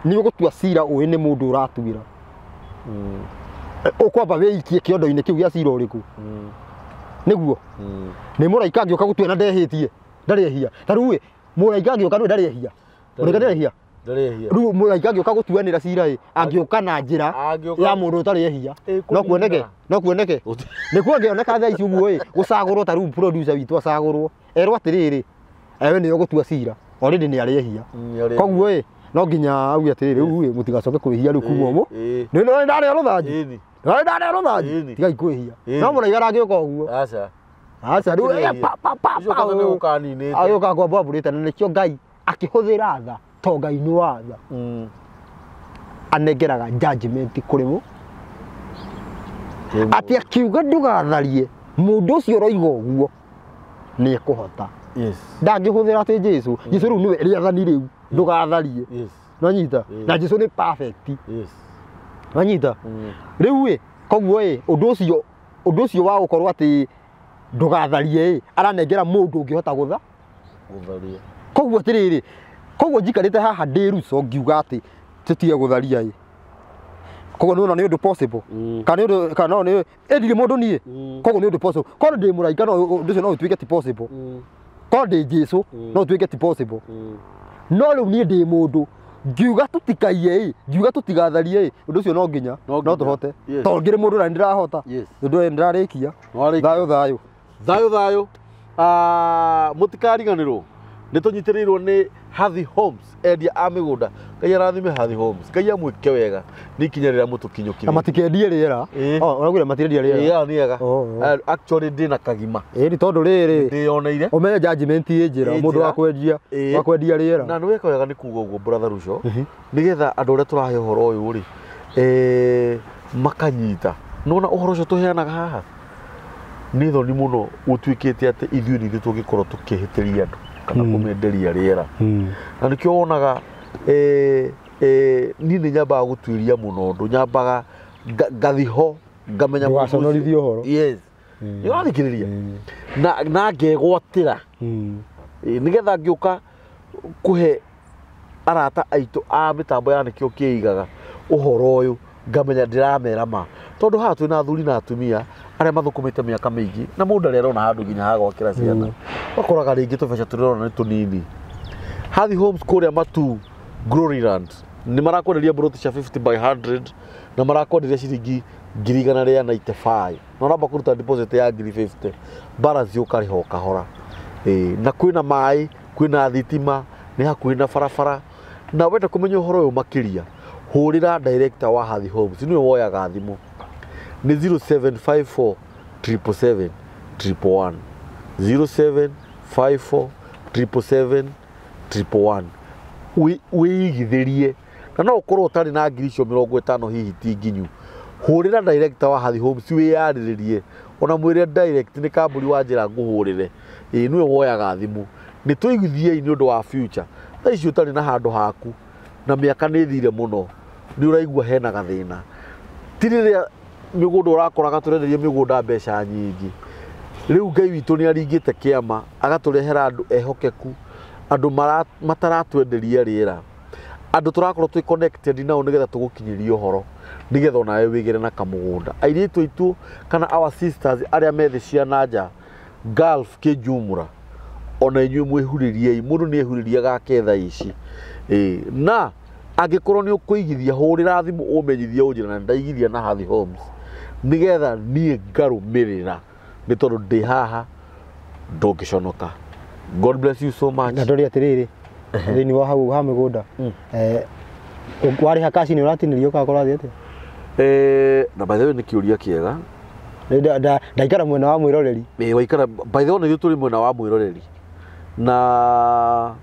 nĩ ũgũtua cira ũĩ nĩ mũndũ ũratuĩra. Ũkwamba wĩikie kĩondo-inĩ kĩu gĩa cira ũrĩkũ nĩguo nĩ mũraika angĩũka gũtua na ndehĩtie ndarĩ ehia. Ta rĩu ĩ mũraika angĩũka nĩ ndarĩ ehia, mũraika ndarĩ ehia. Ndarĩ ehia. Rĩu mũraika angĩũka gũtuanĩra cira ĩ angĩũka na njĩra Angĩũka- ya mũndũ ũtarĩ ehia Ĩ, no kuoneke kũnina. No kuoneke nĩ kuongĩoneka thaa ici ũguo ĩ gũcagũrwo. Ta rĩu producer witũ acagũrwo erwo atĩrĩrĩ, ewe nĩwe ũgũtua cira, already nĩ arĩ ehia. Nĩ arĩ. Koguo ĩ no nginya auge atĩrĩrĩ, rĩu ĩ mũtigacoke kwĩhia rĩu kuma ũmũ Ĩ, nĩ nĩ ndarĩa rũthanju. Ĩni. Nĩ ndarĩa rũthanju. Ĩni. Tigai kwĩhia. Ĩni. No mũraiga ndangĩũka ũguo. Aca. Aca rĩu Hatirĩ pa pa pa. Ũcio kwanza nĩ ũkaninĩte. Agĩũka kwamba ambũrĩte na nĩkĩo Ngai akĩhũthĩra tha to Ngai nĩ wa tha anengeraga judgment kũrĩ mũ atĩ akiuga ndũgatharie mũndũ ũcio ũroiga ũguo nĩ ekũhota. Ndangĩhũthĩra atĩ Jesu Jesu rĩu nĩwe rĩathani rĩu ndũgatharie. Nonyita? Na Jesu nĩ perfect. Nonyita? Rĩu ĩ koguo ĩ ũndũ ũcio wa gũkorwo atĩ ndũgatharie ĩ aranengera mũndũ ũngĩhota gũtha. Gũtharia. Koguo atĩrĩrĩ, koguo njikarĩte haha ndĩ Ruco ngiuga atĩ tutige gutharia i koguo nĩ ũndũ possible kana nĩ kana no nĩ ndirĩ mũndũ niĩ koguo nĩ ũndũ possible korwo ndĩ mũraika no ũndũ ũcio no ũtuĩke ti possible korwo ndĩ Jesũ no ũtuĩke ti possible no rĩu niĩ ndĩ mũndũ ngiuga tutikaiye ĩ ngiuga tutigatharie ĩ ũndũ ũcio no nginya no tũhote tondũ ngĩrĩ mũndũ na nĩndĩrahota ũndũ ũyũ nĩndĩrarĩkia thayũ thayũ thayũ thayũ mũtikariganĩrwo nĩ tũnyitĩrĩirwo nĩ Hathi Homes endia a mĩgũnda Ngai arathime Hathi Homes Ngai amwĩke wega nĩ ikinya rĩrĩa mũtũkinyũkithia na matikendie rĩera ũraugire matirendia rĩera ĩĩ nĩ ega actually ndĩ na kagima ĩĩ tondũ rĩrĩ ndĩyoneire ũmenye judgment ĩ njĩra mũndũ wa kwendia wa kwendia rĩera na nĩ weka wega nĩ kuga ũguo brother Ruco nĩgetha andũ arĩa tũrahe ũhoro ũyũ rĩ makanyita nĩwona ũhoro ũcio tũheanaga haha nĩ thoni mũno gũtuĩkĩte atĩ ithuĩ nĩ ithuĩ tũngĩkorwo tũkĩhĩtĩria andũ kana kũmenderia rĩera na nĩkĩo wonaga niĩ nĩ nyambaga gũtuĩria mũno ũndũ nyambaga ngathi ho ngamenya ndũgaconorithie ũhoro yes nĩ ũrathikĩrĩria na ngegwatĩra nĩgetha ngĩũka kũhe arata aitũ a mĩtambo ya nĩkĩo kĩigaga ũhoro ũyũ ngamenya ndĩramera ma tondũ haha twĩna athuri na atumia arĩa mathũkũmĩte mĩaka mĩingĩ na mũndũ arĩa arona handũ nginya ha gwakĩra ciana wakoraga rĩngĩ tũbeca tũrĩrona nĩ tũnini Hathi Homes kũrĩa Matu Gloryland nĩ marakwenderia mburoti cia 50 by 100 na marakwenderia ciringi 195 na ũramba kũruta deposit ya 50 balance ũkarĩha o kahora na kwĩna maĩ kwĩna thitima nĩ hakuhĩ na barabara na wenda kũmenya ũhoro ũyũ makĩria hũrĩra director wa Hathi Homes nĩwe woyaga thimũ nĩ 0754 777 111 0754 777 111 wĩigithĩrie na no ũkorwo ũtarĩ na ngiri icio 50 hihi ti nginyu hũrĩra director wa Hathi Homes wĩyarĩrĩrie ona mwĩre direct nĩ kambuni wa njĩra ngũhũrĩre ĩĩ nĩwe woyaga thimũ nĩ tũigithiei nĩ ũndũ wa future thaa ici ũtarĩ na handũ haku na mĩaka nĩ ĩthire mũno nĩ ũraigua hena gathĩna ti rĩrĩa mĩgũnda ũrakoraga tũrenderia mĩgũnda mbeca nyingĩ rĩu Ngai witũ nĩ aringĩte kĩama agatũrehera andũ ehokeku andũ mataratwenderia rĩera andũ tũrakorwo twĩ connected nao nĩgetha tũgũkinyĩrie ũhoro nĩgetha onawe wĩgĩre na kamũgũnda airĩtu aitũ kana our sisters arĩa me thĩ cia na nja Gulf kĩjumra ona inyuĩ mwĩhurĩriei mũndũ nĩ ehurĩria gake thaa ici na angĩkorwo nĩ ũkũigithia hũrĩra thimũ ũmenyithie ũnjĩre na ndaigithia na Hathi Homes nĩgetha niĩ ngarũmĩrĩra nĩ tondũ ndĩ haha ndũngĩconoka God bless you so much na ndori atĩrĩrĩ thĩinĩ wa hau ha mĩgũnda warĩha kaci nĩ ũratinĩrio kana kũrathiĩ atĩa na by the way nĩ kĩũria kĩega ndaikara mwena wa mwĩroreri waikara by the way nĩ tũrĩ mwena wa mwĩroreri na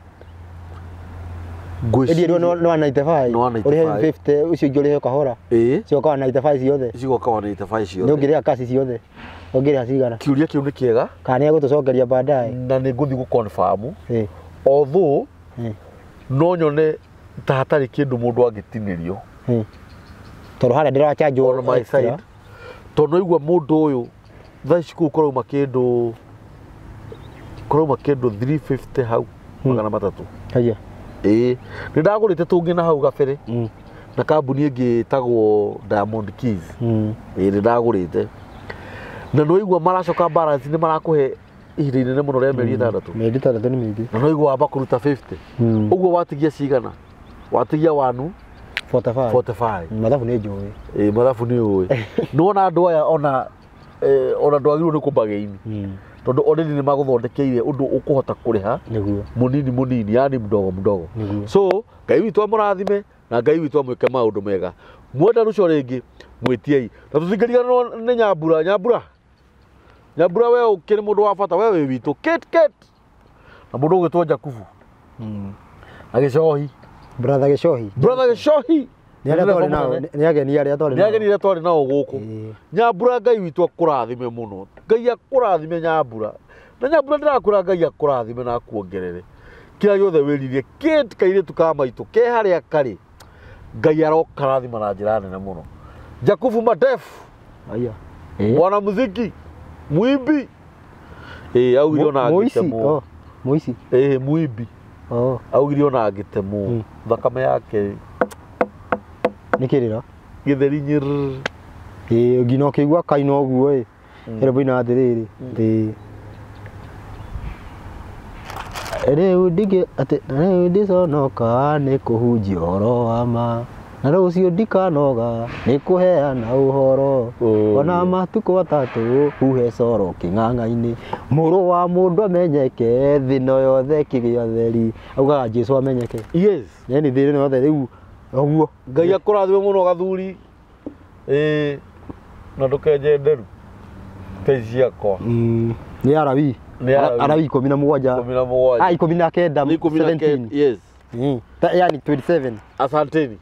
ngwĩciria nĩ 195 ũrĩhe 50 ũcio ũngĩ ũrĩhe kahora cioka 195 ciothe cigoka 195 ciothe nĩ ũngĩrĩha kaci ciothe ũngĩrĩha cigana kĩũria kĩu nĩ kĩega kana nĩ egũtũcokeria baadaye na nĩ ngũthiĩ gũ-confirm although no nyone ta hatarĩ kĩndũ mũndũ angĩtinĩrio tondũ harĩa ndĩrachanjwo on my side tondũ noigua mũndũ ũyũ thaa ici kũu kũrauma kĩndũ 350 hau 300 haya ĩĩ nĩ ndagũrĩte tũngĩ na hau gabere na kambuni ĩngĩ ĩtagwo Diamond Keys ĩĩ nĩ ndagũrĩte na nĩwaigua maracoka balance nĩ marakũhe ihinda inene mũno rĩa mĩeri 6 mĩeri 6 nĩ mĩingĩ na nĩwaigua wamba kũruta 50 ũguo watigia cigana watigia wanu 45 mathabu nĩ njũĩ ĩĩ mathabu nĩ ũĩ nĩwona andũ aya ona ndwagĩrĩirwo nĩ kũmbageini tondũ already nĩ magũthondekeire ũndũ ũkũhota kũrĩha nĩguo mũnini mũnini yani mdogo mdogo so Ngai witũ amũrathime na Ngai witũ amwĩke maũndũ mega mwenda Ruco rĩngĩ mwĩtiei na tũtingĩriganĩrwo nĩ Nyambura Nyambura Nyambura we ũkĩrĩ mũndũ wa bata we wĩ witũ Kate Kate na mũndũ ũgwĩtwo Jakubu na Gĩcohi brother Gĩcohi brother Gĩcohi nĩ arĩa twarĩ nao nĩ ageni arĩa twarĩ nĩ ageni arĩa twarĩ nao gũkũ Nyambura Ngai witũ akũrathime mũno Ngai akũrathime Nyambura na Nyambura ndĩrakwĩra Ngai akũrathime na akuongerere kĩrĩa gĩothe wĩrirĩrie Kate kairĩtu ka maitũ ke harĩa karĩ Ngai arokarathima na njĩra nene mũno Jakubu Madef aya mwana muziki mwimbi augire ona angĩtemwo Mũici muimbi augire ona angĩtemwo thakame yake Nĩ kĩrĩro. Gĩtheri nyĩrĩ. Ĩĩ nginya ũkĩigua kaina ũguo ĩ. Ĩrĩa ina atĩrĩrĩ atĩ rĩu ndingĩ atĩ rĩu ndiconoka nĩ kũhunjia ũhoro wa ma na rũciũ ndikanoga nĩ kũheana ũhoro ona matukũ atatũ huhe coro kĩng'ang'a-inĩ mũrũ wa mũndũ amenyeke thĩ ĩno yothe ĩkĩgĩa ũtheri augaga Jesũ amenyeke. Yes. Yani thĩ ĩno yothe rĩu ũguo. Ngai akũrathime mũno gathuri. Ĩĩ na ndũkenje nderu ta ici ciakwa. Nĩ Arawi. Nĩ Arawi. Arawi 17. 17. Ah, 19. Nĩ 19. 17. Yes. Yani 27. Asanteni.